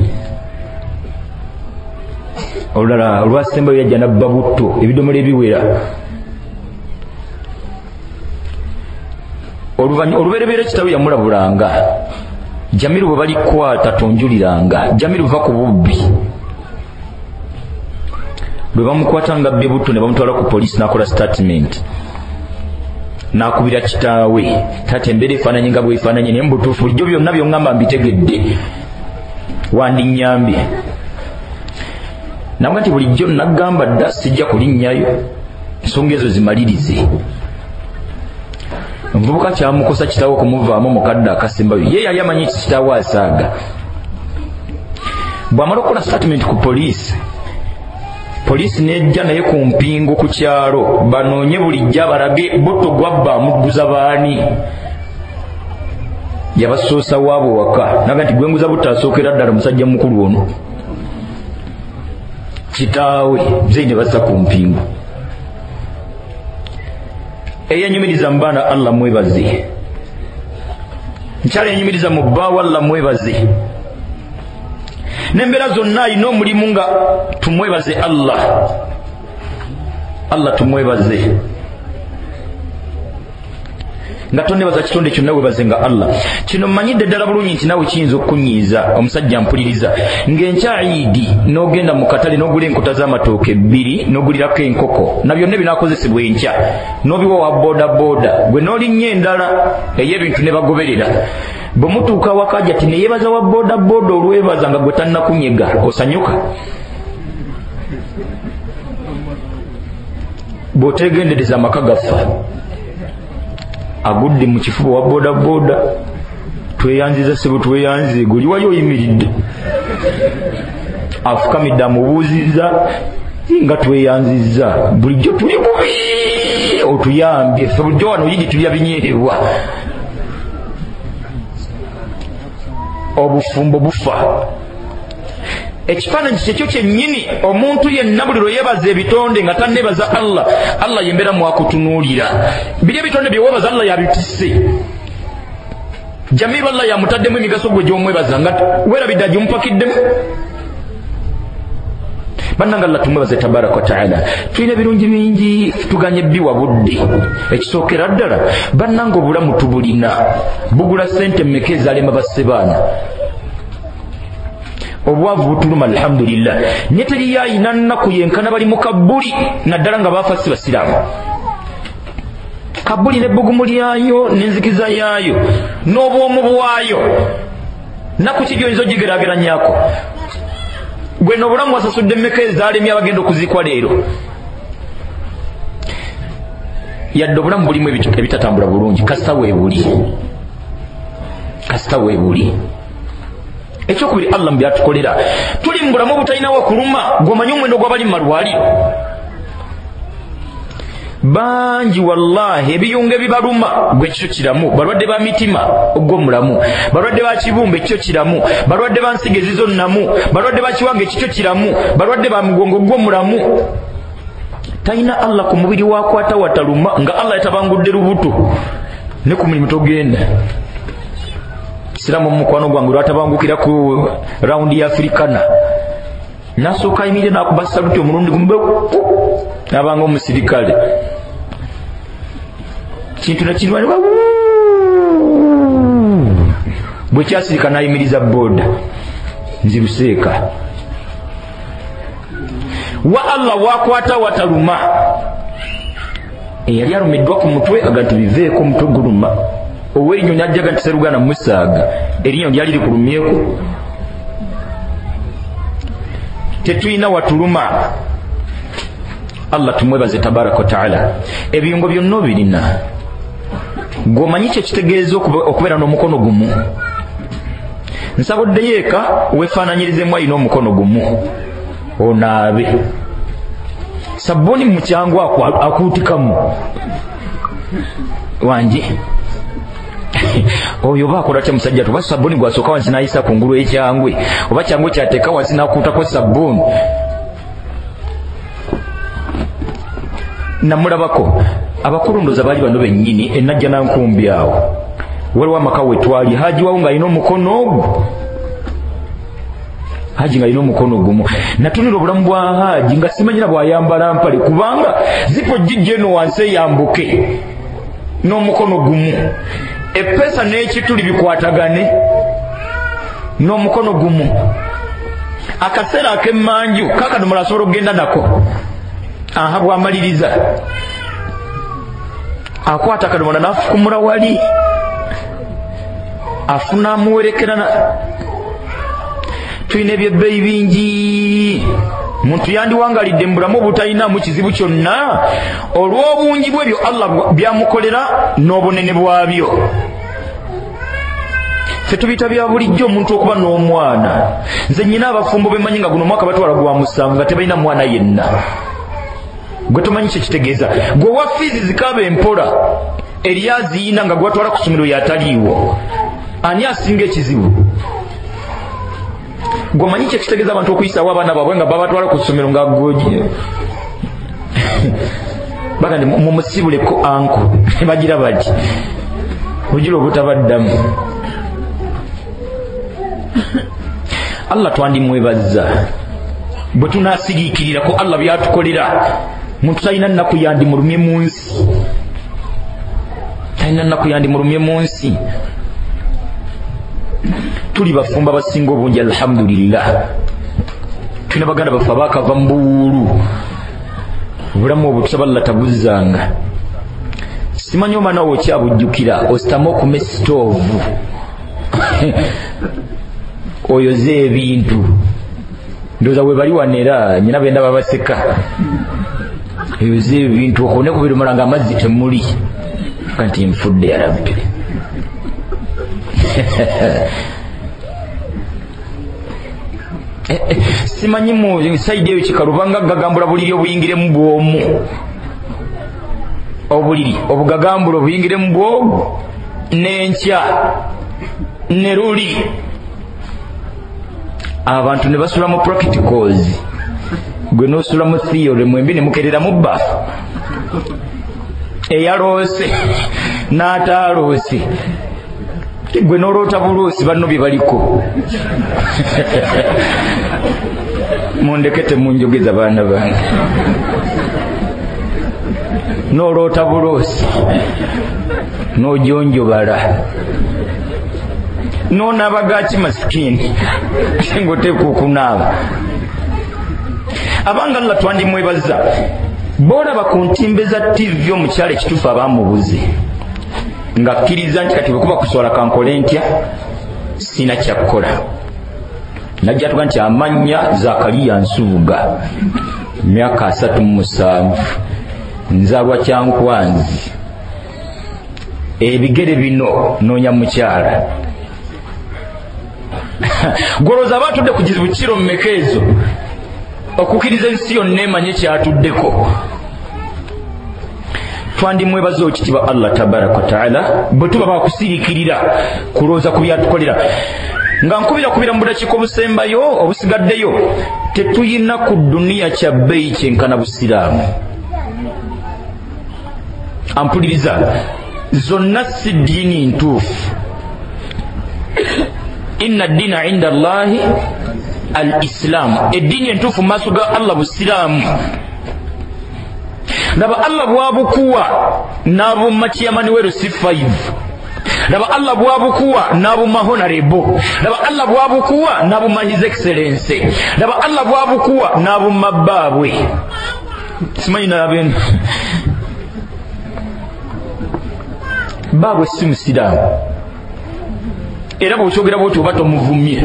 Olulala olwasembayo yajja n'abba butto ebidomola ebiwera. Olubereberye kitaawe yamulabulanga, Jamiru bwe balikwata tonjuliranga, Jamiru va ku bubbi. Bwe bamukwata nga abbye butto ne bamutwala ku poliisi n'akola statement, n'akubira kitaawe, taata embeera efaananye nga bw'efaananye naye mu butuufu bulijjo byonna by'oŋŋamba mbitegedde, wandinnyambye. Namuga nti bulijjo nagamba dda sijja kulinnyayo, ensonga ezo zimalirize. Omuvubuka kyamukosa kitaawe okumuvaamu mukadde akasembayo, ye yali amanyi kitaawe asaaga. Bw'amala okukola statement ku poliisi, poliisi nejja naye ku mpingu ku kyalo banoonye bulijjo abalage butto gwabba amugguza baani. Yabasoosa waabwe waka naga nti gwenguza butto asookera ddala musajja mukulu ono kitaawe nze ne bassa ku mpingu. Eyenyumiriza mu baana Allah mwebaze, nkyala yenyumiriza mu bbaawe Allah mwebaze, n'embeera zonna alina omulimu nga tumwebaze Allah. Allah tumwebaze. Nga tonnebaza kitonde kyonna webaze nga Allah. Kino mmanyidde ddala bulungi nti naawe kiyinza okukunyiiza. Omusajja mpuliriza ng'enkya Idi n'ogenda mu katale n'ogula enkota z'amatooke 2 n'ogulirako enkoko na byonna ebinaakozesebwa enkya n'obiwa wa boodabooda gwe n'olinnya endala ey'ebintu ne bagoberera. Bwe mutuuka waka ajja ti neyeebaza wa boodabooda olwebaza nga gwe tannakunyega, osanyuka? Bw'oteegendereza amaka gafa. Agudde mu kifuba wa boodabooda, tweyanziza ssebo tweyanze, guli wali oyimiridde. Afukamidde amubuuzizza nga tweyanzizza, bulijjo tuli bubi otuyambye, ffe bulijjo wano Idi tulya binyeebwa. Obufumbo bufa. Ekifaananyi kyekyo kyennyini omuntu yenna buli lwe yeebaza ebitonde nga tanneebaza Allah, Allah yembeera mwakutunuulira. Biri ebitonde bye weebaza Allah yabitisse. Jamiru Allah yamutaddemu emigaso gwe gy'omwebaza nga weerabidde agimupakiddemu. Bannange Allah tumwebaze tabaraka wa taala. Tulina ebirungi bingi tuganye biwa budde. Ekisookera ddala bannange obulamu tubulina. Bugula ssente mmeka ezaalema bassebaana. Obwavu butuluma alhamdulillah. Nye teriyo ayina nnaku yenkana bali mu kabbuli naddala nga baafa si basiraamu. Kabbuli n'ebbugumu lyayo n'enzikiza yaayo n'obwomu bwayo, nnaku ki gy'oyinza ogigeraageranyako? Gwe n'obulamu wasasudde mmeka ezaalemye abagenda okuziikwa leero? Yadde obulamu bulimu ebitatambula bulungi, kasita weebuli, kasita weebuli. Ekyokubiri Allah mu byatukolera, tuli mu bulamu obutalina wakuluma. Gw'omanyi omuwendo gw'abali mu malwaliro bangi, wallahi ebiyungo ebibaluma gwe kikyo kiramu. Balwadde ba mitima ogwo mulamu, balwadde ba kibumba ekikyo kiramu, balwadde ba nsigo ezizo nnamu, balwadde ba kiwanga ekikyo kiramu, balwadde ba mugongo ogwo mulamu. Talina Allah ku mubiri wakwata wataluma nga Allah yatabangudde lubuto ne ku mulimu togenda. Siramu mukwano gwange lwatabangukira ku rawundi ya Afrikana, nasooka ayimirire n'akuba saluti omulundi gumu abanga omusirikale, kintu nekirwani bwe kyasirika n'ayimiriza booda nziruseeka. Wa Allah wakwata wataluma. Eyali alumiddwa ku mutwe aga nti biveeko omutwe guluma. Ow'erinnyonyi ajjaga nti Sseruganda musaaga, erinnyo lyali likulumyeko. Tetulina watuluma. Allah tumwebaze tabaraka wa taala. Ebiyungo byonna obirina. Gw'omanyi kye kitegeeza okubeera n'omukono gumu? Nsabuddeyo eka weefaananyirizemu alina omukono gumu onaabe. Sabbuuni mu kyangu akuutikamu wangi. Oyo oba akola atya musajja tuba sabbuuni gwasooka wansi n'ayisa ku ngulu ekyangwe, oba kyangwe kyateeka wansi n'akuutako sabbuuni. Namulabako abakulu ndoza baali bano bennyini enajja nankumbi awo. Waliwo amaka we twali, Haji wawo ng'alina omukono ogwo, Haji ng'alina omukono gumu. Natunula obulamu bwa Haji nga simanyira bw'ayambala mpale, kubanga zipo gijja eno wansi eyambuke n'omukono gumu, eppeesa n'ekituli bikwatagane n'omukono gumu. Akaseera ak'emmanju kaakadomola asobola okugenda nako. Aha, bw'amaliriza akwata akadomola n'afukumula wali, afuna amuwerekera. Tulina ebyebbeeyi bingi Muntu yandiwangalidde mu bulamu obutalinamu kizibu kyonna olw'obungi bw'ebyo Allah byamukolera n'obunene bwabyo. Ffe tubiyita bya bulijjo omuntu okuba n'omwana. Nze nnyina abafumbo bemanyi nga guno omwaka batwala gwa 7 nga tebalina mwana yenna. Gwe tomanyi kye kitegeeza. Gwe wa fiizi zikaaba empola eryaziina nga gwatwala ku ssomero yataliiwo. Ani asinga ekizibu? Gwe omanyi kye kitegeeza abantu okuyisaawo abaana baabwe nga babatwala ku ssomero nga gwe baga nti mumusibuleko anko bagira bati bugira obutabaddamu. Allah twandimwebaza bwe tunaasiriikirirako Allah byatukolera. Muntu talina nnaku yandimulumye mu nsi, talina nnaku yandimulumye mu nsi. Tuli bafumba basinga obungi, alhamdulillah. Tulina baganda baffe abaakava mu buwuulu, obulamu obwo tusaba Allah tabuzzanga. Simanyi omwana wo okyabujjukira, ositame okume sitoovu oyoze ebintu. Ndowooza we bali wano era nyina benda babaseka. Oyoze ebintu okone kubirumala nga amazzi temuli, nti nfudde ya Rabbi. Simanyi mu saidi eyo kikalubanga gagambula buliri obuyingiremu bw'omu, obuliri obugagambula obuyingiremu bw'omu n'enkya ne luli. Abantu ne basula mu practicals, gwe n'osula mu theory, mwembi ne mukerera mu bbafu. Eyaloose n'ataaloose, gwe n'oloota buloosi banno bye baliko. Mundeke temunjogeza baana bange. N'oloota buloosi n'ojonjobala n'onaaba gaki masikini ng'oteeka okunaaba. Abanga Allah twandimwebaza. Bw'olaba ku ntimbe za TV omukyala ekituufu abamubuze ng'akkiriza nti kati bwe kuba kuswala kankole ntya, sina kyakukola. Najja tuga nti amannya Zakariya Nsubuga, myaka 37, nzaalwa Kyankwanzi, ebigere bino noonya mukyala. Gwolowooza aba atudde ku kizibu kiro mmeka ezo okukkiriza ensi yonna emanye kyatuddeko? Twandimwebaza okitiibwa Allah tabaraka wa taala bwe tuba bakusiriikirira kulowooza ku byatukolera. Nga nkubirakubira mu budakiika obusembayo obusigaddeyo, tetuyina ku duniya kya bbeeyi kyenkana busiraamu. Ampuliriza, zonna si ddiini ntuufu. Inna ddiina inda Allahi al islaamu, eddiini entuufu mu maaso ga Allah busiraamu. Laba Allah bwabukuwa n'abumma chairman we C5. Laba Allah bwabukuwa n'abumma honorable. Laba Allah bwabukuwa n'abumma his excellency. Laba Allah bwabukuwa n'abumma baabwe. Simanyi n'abenu baabwe si musiraamu, era bw'okyogera bw'otyo oba tomuvumye.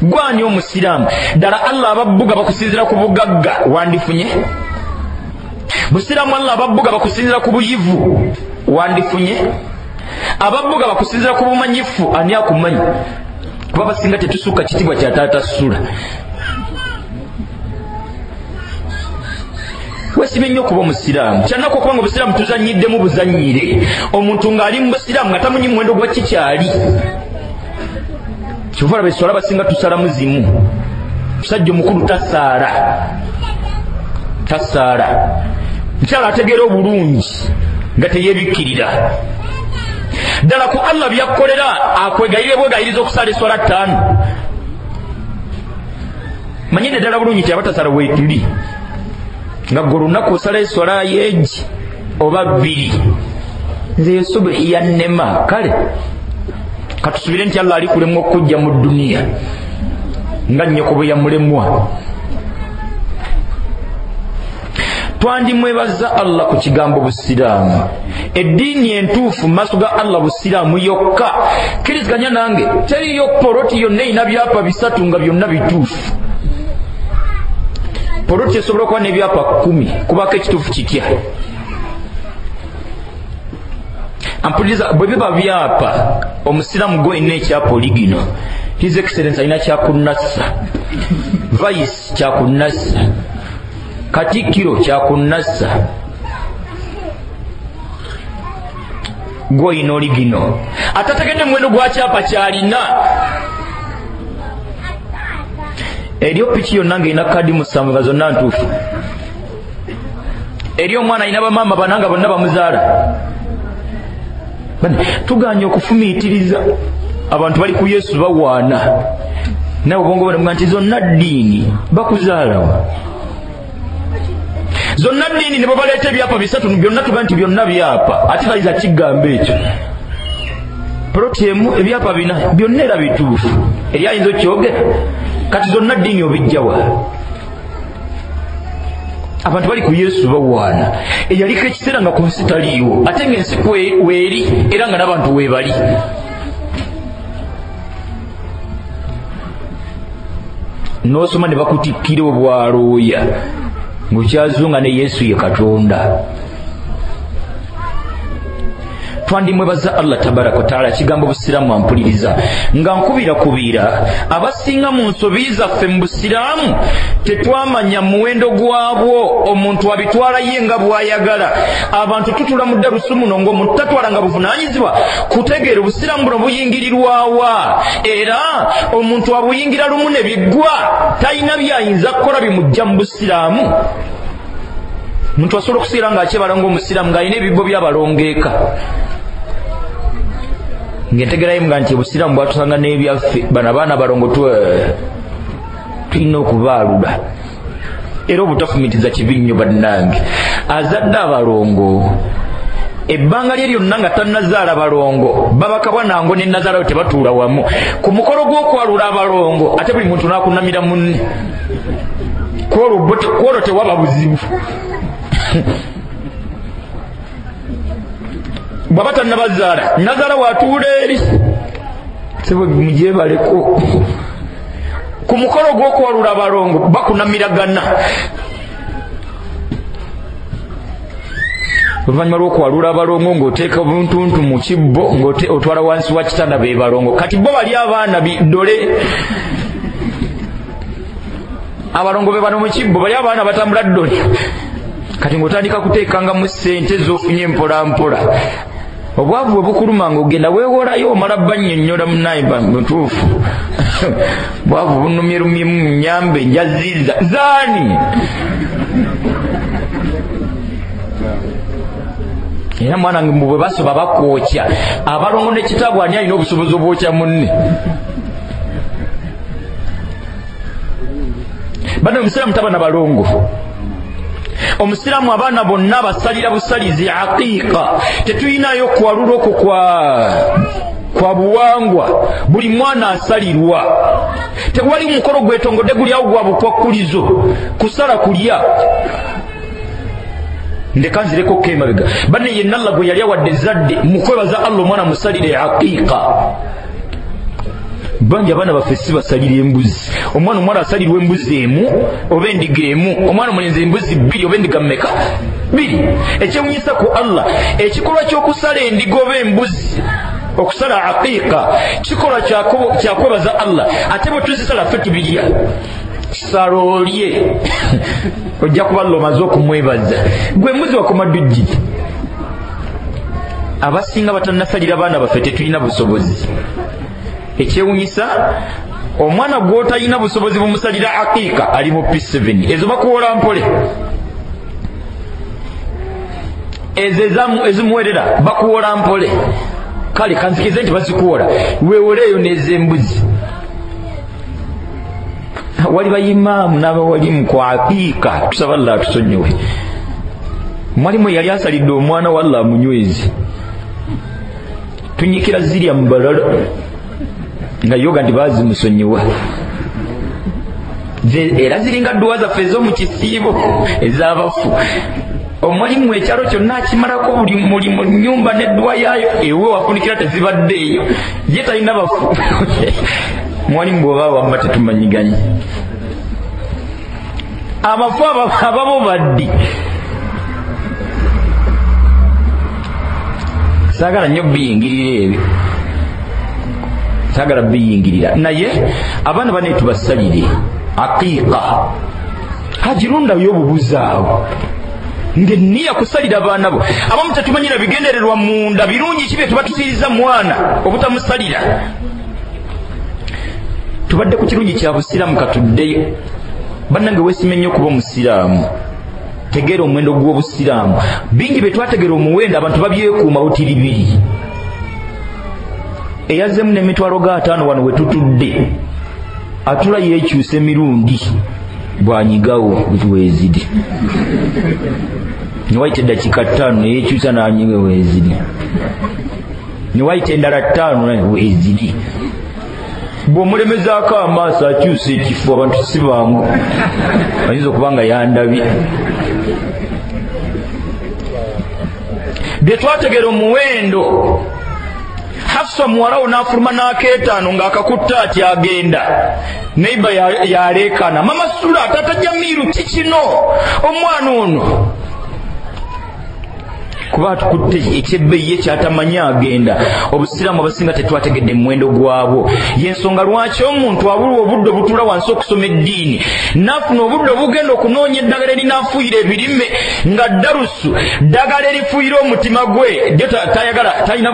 Gwani omusiraamu ddala Allah ababbuga bakusinzira ku bugagga wandifunye? Busiraamu Allah ababbuga bakusinzira ku buyivu wandifunye? Ababbuga bakusinzira ku bumanyifu ani akumanyi? Kuba basinga tetusukka kitiibwa kya taata Sula. Weesibye nnyo okuba omusiraamu. Kyannaku okubanga obusiraamu tuzannyiddemu buzannyire. Omuntu ng'ali mu busiraamu nga tamanyi muwendo gwa kikyali. Kyova olaba esswala basinga tusalamu zimu. Musajja omukulu tasaala, tasaala. Mukyala ategeera obulungi nga teyeebikkirira. Ddala ku Allah byakkolera akwegayirire bwegayiriza okusala esswala 5. Manyidde ddala bulungi nti abatasala weetuli, nga gwe olunaku osala esswala yeegi oba 2. Nze subuhi yannema. Kale katusubire nti Allah alikulemwa okujja mu duniya nga nnyoko bwe yamulemwa. Twandimwebaza Allah ku kigambo busiraamu. Eddiini entuufu mu maaso ga Allah busiraamu yokka. Kkiriziganya nange, teriyo poloti yonna erina byapa 3 nga byonna bituufu. Poloti esobola okuba n'ebyapa 10, kubako ekituufu kitya? Ampuliriza, bwe biba byapa, omusiraamu gw'olina ekyapa oligino. His Excellence alina kyakunnassa, Vice kyakunnassa, Katikkiro kyakunnassa, gw'olina oligino. Atategedde muwendo gwa kyapa kyalina. Eriyo piki yonna ng'erina kadi 7 nga zonna ntuufu. Eriyo omwana alina bamaama bana nga bonna bamuzaala. Tuganye okufumiitiriza. Abantu bali ku Yesu bawaana, nawe obwongo bwe nti zonna ddiini bakuzaalawa. Zonna ddiini ne babaleeta ebyapa 3 byonna tuga nti byonna byapa. Ate tayinza kigamba ekyo. Poloti emu ebyapa 4 byonna era bituufu. Eri ayinza okyogera. Kati zonna ddiini obijjawa? Abantu bali ku Yesu bawaana. Eyaliko ekiseera nga ku nsi taliiwo, ate ng'ensi weeri era nga n'abantu weebali. N'osoma ne bakutikkira obwalooya ng'okyazunga ne Yesu ye Katonda. Twandimwebaza Allah tabaraka wa taala kigambo busiraamu ampuliriza. Nga nkubira abasinga mu nsobi zaffe mu busiraamu tetwamanya muwendo gwabwo. Omuntu abitwala ye nga bw'ayagala. Abantu tutula mu ddalusu muno ng'omuntu tatwalanga buvunaanyizibwa kutegeera obusiraamu buno buyingirirwawa, era omuntu abuyingira lumu ne biggwa, talina byayinza kukola bimujja mu busiraamu. Omuntu asobola okusiira ng'akyebala ng'omusiraamu ng'alina ebibbo by'abalongeeka. Ng'entegerayo nga nti obusiraamu bwatusanga n'ebyaffe, bano abaana balongo tulina okubaalula. Era obutafumitiza kibi nnyo bannange. Azadde abalongo ebbanga lye lyonna nga tannazaala balongo, babakabwa nango ne nnazaalayo tebatuula wamu. Ku mukolo gw'okwalula abalongo ate buli muntu n'akunnamira munne. Kwolwo tewaba buzibu. Bw'aba tannabazaala, nnazaala w'atuula eri, sebo mugyebaleko. Ku mukolo gw'okwalula abalongo bakunamiragana. Oluvannyuma lw'okwalula abalongo ng'oteeka obuntuntu mu kibbo ng'otwala wansi wa kitanda be balongo. Kati bo bali abaana bidole. Abalongo be bano mu kibbo bali abaana batambula ddole. Kati ng'otandika kuteekangamu ssente z'ofunye mpola mpola. Obwavu bwe bukuluma ng'ogenda weewolayo omala bannyonnyola munnaye mutuufu. Bwavu bunumye lumyemu nnyambe njaziza zaani. Era mwana wange bwe basoba bakwokya. Abalongo ne kitaabwe ani alina obusobozi obwokya munne? Bano omusiraamu taba na balongo. Omusiraamu abaana bonna basalira busalizi aqiiqa. Tetulinayo kwalula okwo kwa buwangwa. Buli mwana asalirwa. Tewali mukolo gwetongodde guli awo gwa bukwakkulizo kusala kulya. Ndeka nzireko kemabega. Banne yenna Allah gwe yali awadde ezzadde mu kwebaza Allah omwana musalire aqiiqa. Bangi abaana baffe si basalira embuzi. Omwana omuwala asalirwa embuzi emu oba endiga emu, omwana omulenzi embuzi 2 oba endiga mmeka? 2. Ekyewuunyisa ku Allah, ekikolwa ky'okusala endiga oba embuzi, okusala aqiiqa, kikolwa kya kwebaza Allah. Ate bwe tuzisala ffe tubirya. Sala olye, ojja kuba Allah omaze okumwebaza. Gwe embuzi wakoma ddujji. Abasinga batannasalira baana baffe tetulina busobozi. Ekyewuunyisa, omwana gw'otalina busobozi bumusalira aqiiqa ali mu P7. Ezo bakuwola mpole. Ezo ezimuwerera bakuwola mpole. Kale kanzikirize nti bazikuwola, weewoleeyo n'ez'embuzi. Wali bayimaamu n'abawalimu ku aqiiqa, tusaba Allah atusonyiwe. Mwalimu yali asalidde omwana wa Allah amunyweze. Tunyikira zirya mu balala nga yoga nti bazimusonyiwa. Era ziringa dduwa zaffe ez'omukisiibo ez'abafu. Omulimu ekyalo kyonna akimalako buli mulimu nnyumba n'edduwa yaayo ewe wafunikira tezibaddeeyo, ye talina bafu. Mwalimu bw'oba wamma tetumanyiganye. Abafu ababo baddi. Saagala nnyo biyingirira ebyo, saagala biyingirira, naye abaana bane tubasalire aqiiqa hagirundayo obubuzaawo ng'enniya kusalira abaana bo. Abamu tetumanyira bigendererwa munda birungi ki bye tuba tusiiriza mwana obutamusalira. Tubadde ku kirungi kya busiraamu, katuddeyo. Bannange weesime nnyo okuba omusiraamu, tegeera omuwendo gw'obusiraamu. Bingi bye twategeera omuwendo abantu babyekuuma butiribiri. Eyazzemu n'emitwalo ga 5 wano we tutudde atula yeekyusa emirundi bw'anyigawo weeziri, newayita eddakiika 5 neyeekyusa n'anyiga weeziri, newayita endala 5 weeziri. Bw'omulemezaako amaaso akyusa ekifo, abantu si bangu, ayinza okuba nga yandabye. Bye twategeera omuwendo, Hafsa muwalawo n'afuluma n'akeetaano ng'akakutte ati agenda. Neiba yaleekaana, mama Sula, taata Jamiru, ki kino omwana ono? Kuba atukutte ekyebbeeyi ye kyatamanyi agenda. Obusiraamu abasinga tetwategedde muwendo gwabwo. Y'ensonga lwaki omuntu abulwa obudde obutuula wansi okusoma eddiini, n'afuna obudde obugenda okunoonya eddagala erinaafuuyira ebirime, nga ddalusu ddagala erifuuyira omutima gwe lyo tayagala, talina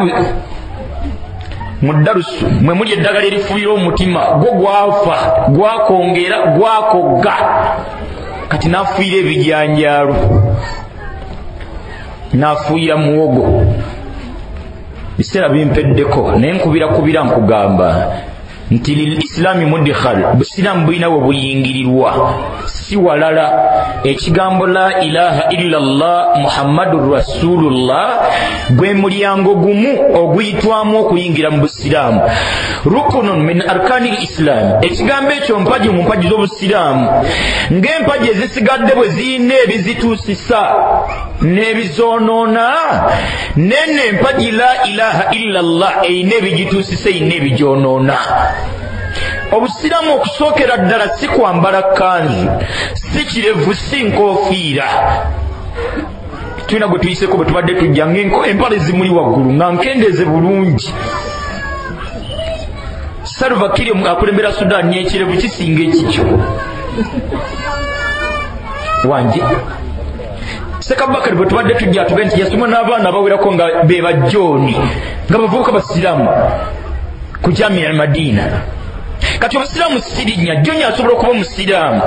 mu ddalusu mwe muli eddagala erifuuyira omutima gwo gwafa, gwakongera, gwakogga, kati n'afuuyira ebijanjaalo, n'afuuyira muwogo. Biseera bimpeddeko, naye nkubirakubira nkugamba nti lil islaami mudkhal, busiraamu bulina we buyingirirwa, si walala. Ekigambo la ilaha illallah Muhammadur Rasulullah gwe mulyango gumu oguyitwamu okuyingira mu busiraamu. Rukunun min arkanil islam, ekigambo ekyo mpagi mu mpagi z'obusiraamu, ng'empagi ezisigadde bwe ziyina ebizituusisa n'ebizoonoona, nene empagi la ilaha illallah eyina ebigituusisa eyina ebigyonoona. Obusiraamu okusookera ddala si kwambala kkanzu, si kirevu, si nkofiira. Tulina gwe tuyiseko bwe tubadde tujja ng'empale zimuli waggulu nga nkendeeze bulungi. Salva Kiir akulembera Sudan n'ekirevu kisinga ekikyo. Wanje Ssekabaka bwe tubadde tujja atugambye nti yasoma n'abaana abawerako nga be ba John, nga bavubuka basiraamu ku Jamia Madina. Kati obusiraamu si linnya. John asobola okuba omusiraamu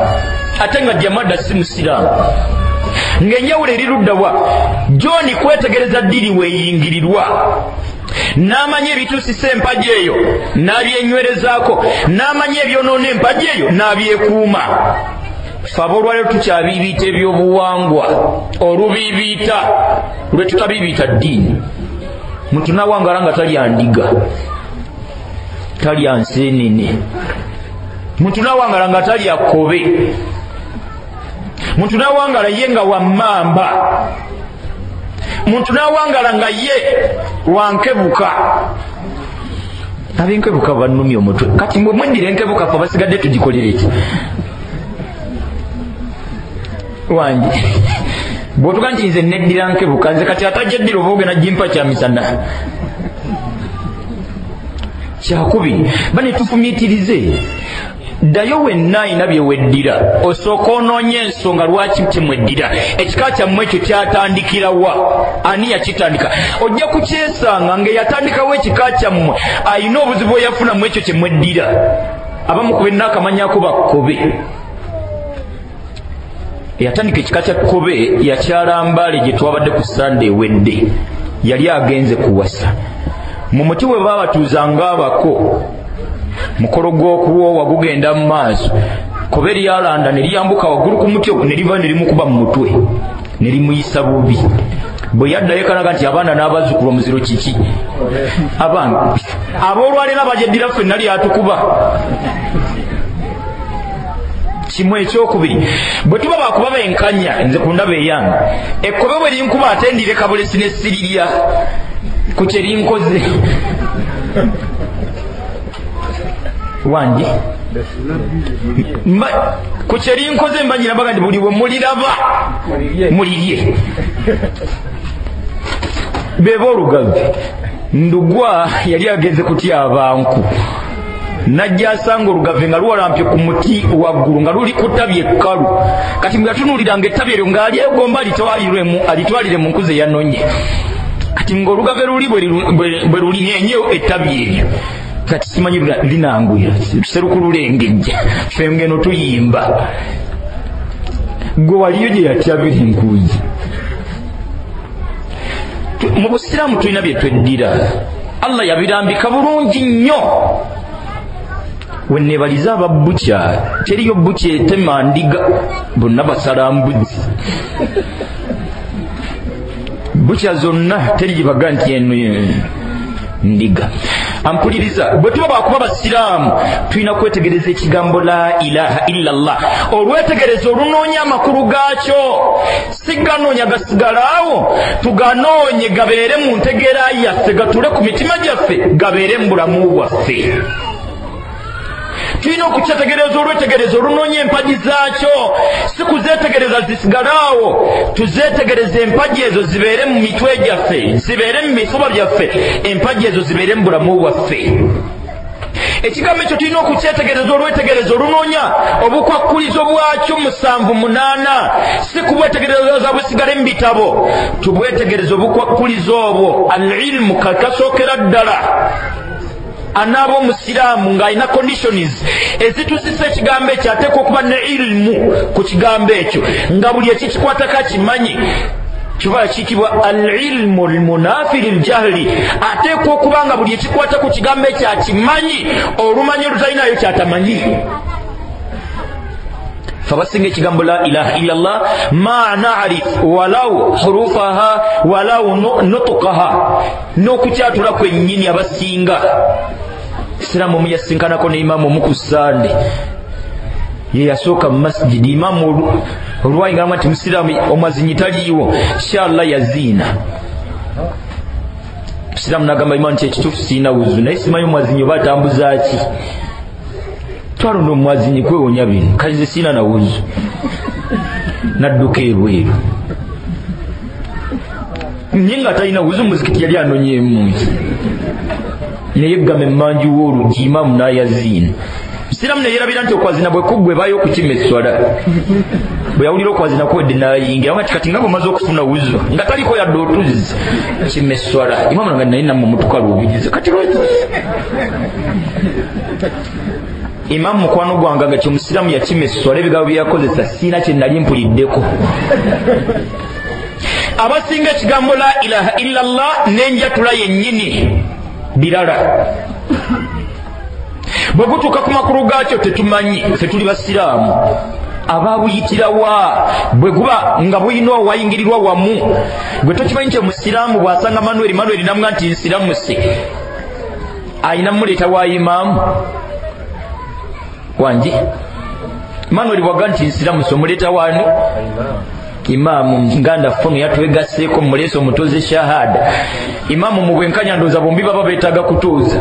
ate nga Jamada si musiraamu. Ng'enjawulo eri ludda wa? John kwetegereza ddiri weeyingirirwa, n'amanya ebituusisa empagi eyo n'abyenywerezaako, n'amanya ebyonoona empagi eyo n'abyekuuma. Ffe aboolwaleero tukyabiibiita ebyobuwangwa, olubiibiita lwe tutabiibiita ddiini. Muntu n'awangala nga talya ndiga, talya nseenene, muntu n'awangala nga talya kkobe, muntu n'awangala ye nga wammamba, muntu n'awangala nga ye wankebuka. Ab'enkebuka bannumye omutwe. Kati mwe mweddira enkebuka, ffe abasigadde tugikolere ki? Wange bw'otuga nti nze neddira nkebuka, nze kati atajja eddira oba ogenda gimpa kyamisana. Kyakubiri, bane tufumiitirize. Ddayo wenna ayina bye weddira, osooka onoonye ensonga lwaki temweddira. Ekika kyammwe ekyo kyatandikirawa? Ani yakitandika? Ojja kukyesanga ng'eyatandikawo ekika kyammwe ayina obuzibu bwe yafuna mu ekyo kye mweddira. Abamu ku benna akamanyako bakkobe. Eyatandika ekika kya kkobe yakyala Mbale gye twabadde ku Sande ewedde, yali agenze kuwasa. Mu muti we baabatuuzanga abako, mukolo gw'okuwoowa gugenda mu maaso, kkobe lyalanda ne liyambuka waggulu ku muti ogwo ne liva ne limukuba mu mutwe ne limuyisa bubi. Bwe yaddayo kanaga nti abaana n'abazzukulu omuziro kiki? Abaana aboolwaleero abagyeddira ffenna lyatukuba. Kimu. Ekyokubiri, bwe tuba bakuba benkanya, nze ku ndaba eyange ekkobe bwe linkuba ate ndireka bulesi ne sirirya ku kye linkoze. Wangi ku kye linkoze mba nyirabaga nti buli bwe muliraba mulirye. Beba olugave Ndugwa yali agenze kutya abantu, najja asanga olugave nga luwalampye ku muti waggulu nga luli ku ttabi ekkalu. Kati bwe yatunuuliranga ettabi eryo ng'alyegomba alitwalire mu nkuzi eyanonye. Kati ng'olugave luli bwe lulinyenye ettabi eryo, kati simanyi linangwira serukululengejja ffe ngeno tuyimba. Gwe waliyo gye yatyabira enkuzi. Mu busiraamu tulina bye tweddira, Allah yabirambika bulungi nnyo. Wenneebaliza ababukya, teriyo bukya etema ndiga, bonna basala mbuzi. Bukya zonna teri gye baga nti eno ndiga. Ampuliriza, bwe tuba bakuba basiraamu tulina kwetegereza ekigambo la ilaha illallah, olwetegereza olunoonya amakulu gaakyo, si ganoonya gasigalaawo, tuganoonye gabeere mu ntegeera yaffe, gatule ku mitima gyaffe, gabeere mu bulamu bwaffe. Tulina okukyetegereza olwetegereza olunoonya empagi zaakyo, si kuzeetegereza zisigalaawo, tuzeetegereze empagi ezo zibeere mu mitwe gyaffe, zibeere mu bifuba byaffe, empagi ezo zibeere mu bulamu bwaffe. Ekigambo ekyo tulina okukyetegereza olwetegereza olunoonya obukwakkulizo bwakyo 7 8, si kubwetegereza busigale mu bitabo, tubwetegereze obukwakkulizo obwo. Al-ilmu kakasookera ddala anaaba omusiraamu ng'alina conditions ezitusisa ekigambo ekyo, ateekwa okuba ne ilmu ku kigambo ekyo, nga buli ekikikwatako akimanyi. Kiba kiyitibwa al-ilmu al-munafi liljahli, ateekwa okuba nga buli ekikwata ku kigambo ekyo akimanyi, olumanyi olutalinayo kyatamanyi. Fabasinga ekigambo la ilaha illallah ma na'rif walau hurufaha walau nutqaha, n'okukyatula kwennyini abasinga. Siraamu omu yasinkanako ne imaamu omu ku Sande, ye yasooka mu masjidi. Imaamu olwayingiramu nti musiraamu omwazinyi taliiwo, inshallah yaziina. Musiraamu n'agamba imaamu nti ekituufu siina wuzu, naye simanyi omwazinyi oba atambuza ki. Twalonda omwazinyi kwewonya bino, kale nze siina na wuzu. Nadduka ebweru nye nga talina wuzu, muzikiti yali anonyeemu neyeggama emmanju w'oluggi, imaamu n'ayaziina. Musiraamu neyerabira nti okwazina bwe kuggwe baayo okukima esswala. Bwe yawulira okwazina kuwedde n'ayingira nga kati nga bw'omaze okufuna wuzu nga taliko yadde otuzzi, kima esswala. Imaamu nga naye nammwe mutukaluubiriza kati lwaki? Imaamu mukwano gwange nga kyomusiraamu yakima esswala, ebigambo bye yakozesa siina kye nali mpuliddeko. Abasinga ekigambo la ilaha illallah n'enjatula yennyini birala. Bwe gutuuka ku makulu gaakyo tetumanyi, ffe tuli basiraamu. Abaabuyitirawa bwe guba nga bulina owayingirirwa wamu. Gwe tokimanyi nti omusiraamu bw'asanga Manueli, Manueli namuga nti nsiramuse, ayina muleeta wa imaamu wangi. Manueli bw'aga nti nsiramuse, omuleeta waani? Imaamu nganda funu yatwegasseeko, muleese omutoze shahada. Imaamu mu bwenkanya ndowooza bombi baba beetaaga kutuuza.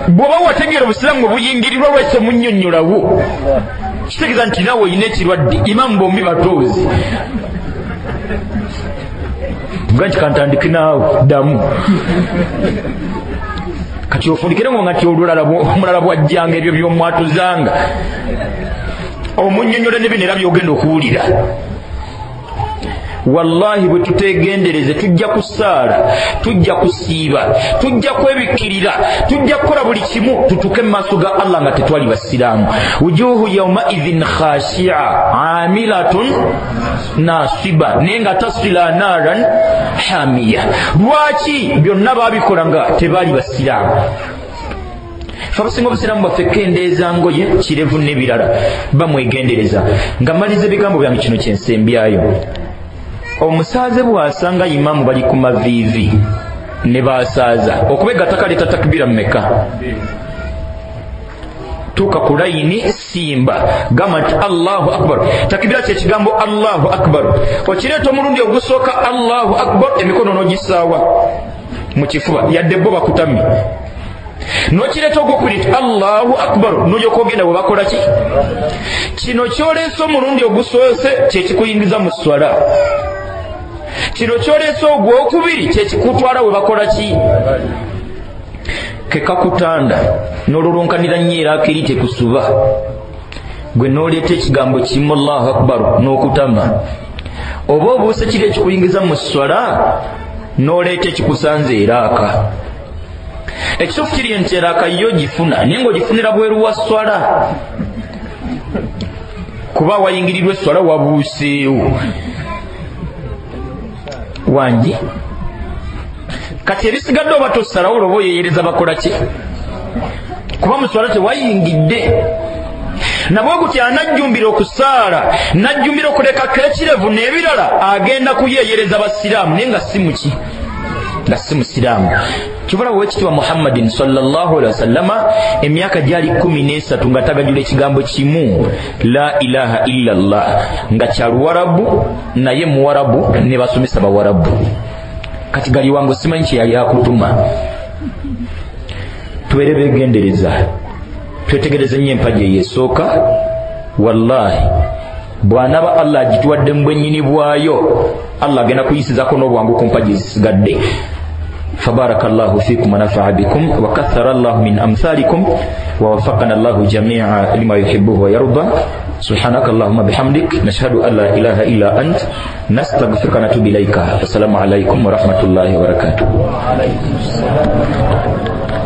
Bw'oba wategeera obusiraamu bwe buyingirirwa lwaki omunnyonnyolawo, kitegeeza nti naawe olina ekirwadde. Imaamu bombi batuuze, nga nti kantandike naawe ddamu. Kati ofunikire ngo nga nti omulala bw'ajjanga ebyo by'omwatuzanga omunnyonnyola ne bino era by'ogenda okuwulira. Wallahi bwe tutegendereze tujja kusaala, tujja kusiiba, tujja kwebikkirira, tujja kukola buli kimu tutuuke mu maaso ga Allah nga tetwali basiraamu. Wujuhu yawmaidhin khashia amilatun nasiba, naye nga tasila naran hamiya. Lwaki byonna baabikola nga tebaali basiraamu? Ffe abasinga obusiraamu bwaffe kendeeza ngoye, kirevu n'ebirala, bamwegendereza. Nga maliza ebigambo byange kino kyensembyayo. Omusaaze bw'asanga imaamu bali ku maviivi ne basaaza, okubegatta kaleeta takbira mmeka? Tuuka ku layini, simba, gamba nti Allahu akbar. Takibira kyekigambo Allahu akbar, okireeta omulundi ogusooka Allahu akbar, emikono n'ogisaawa mu kifuba yadde bo bakutamye. Nokireeta ogwokubiri nti Allahu akbar, nolyoka ogenda bwe bakola ki. Kino kyoleese omulundi ogusoose kyekikuyingiza mu swala, kino kyoleese ogwokubiri kyekikutwala we bakola ki. Kekakutanda n'olulunkanira nnyo era akiri tekusuba, gwe n'oleeta ekigambo kimu Allahu akbar n'okutama, oba obuuse kiri ekikuyingiza mu swala n'oleeta ekikusanze eraaka. Ekituufu kiri nti eraaka yo gifuna, naye ng'ogifunira bweru wa swala, kuba wayingirirwa eswala wabuuseewo wangi. Kati ebisigadde oba tosalawo oba oyeyereza bakola ki, kuba mu swala tewayingidde. Nabwe gutya anajjumbira okusaala, najjumbira okulekako ekirevu n'ebirala, agenda kuyeeyereza basiraamu naye nga si muki, nga si musiraamu. Kibula owekitiibwa Muhammadin sallallahu alaihi wasallama emyaka gyali 13 nga tagajula ekigambo kimu la ilaha illa Allah, nga kya luwarabu naye muwarabu ne basomesa bawarabu. Kati gali wangu simanyi kye yali akutuma. Tubeere beegendereza, twetegereze nnyo empagi eyo esooka. Wallahi bw'anaaba Allah agituwadde mu bwennyini bwayo, Allah agenda kuyisizako n'obwangu ku mpagi ezisigadde. Fabarakallahu fikum wa nafa'a bikum wa kathara Allahu min amthalikum wa waffaqana Allahu jami'a lima yuhibbuhu wa yarda. Subhanaka Allahumma bihamdik, nashhadu an la ilaha illa ant, nastaghfiruka wa natubu ilaika. Assalamu alaykum wa rahmatullahi wa barakatuh. Wa alaykum assalam.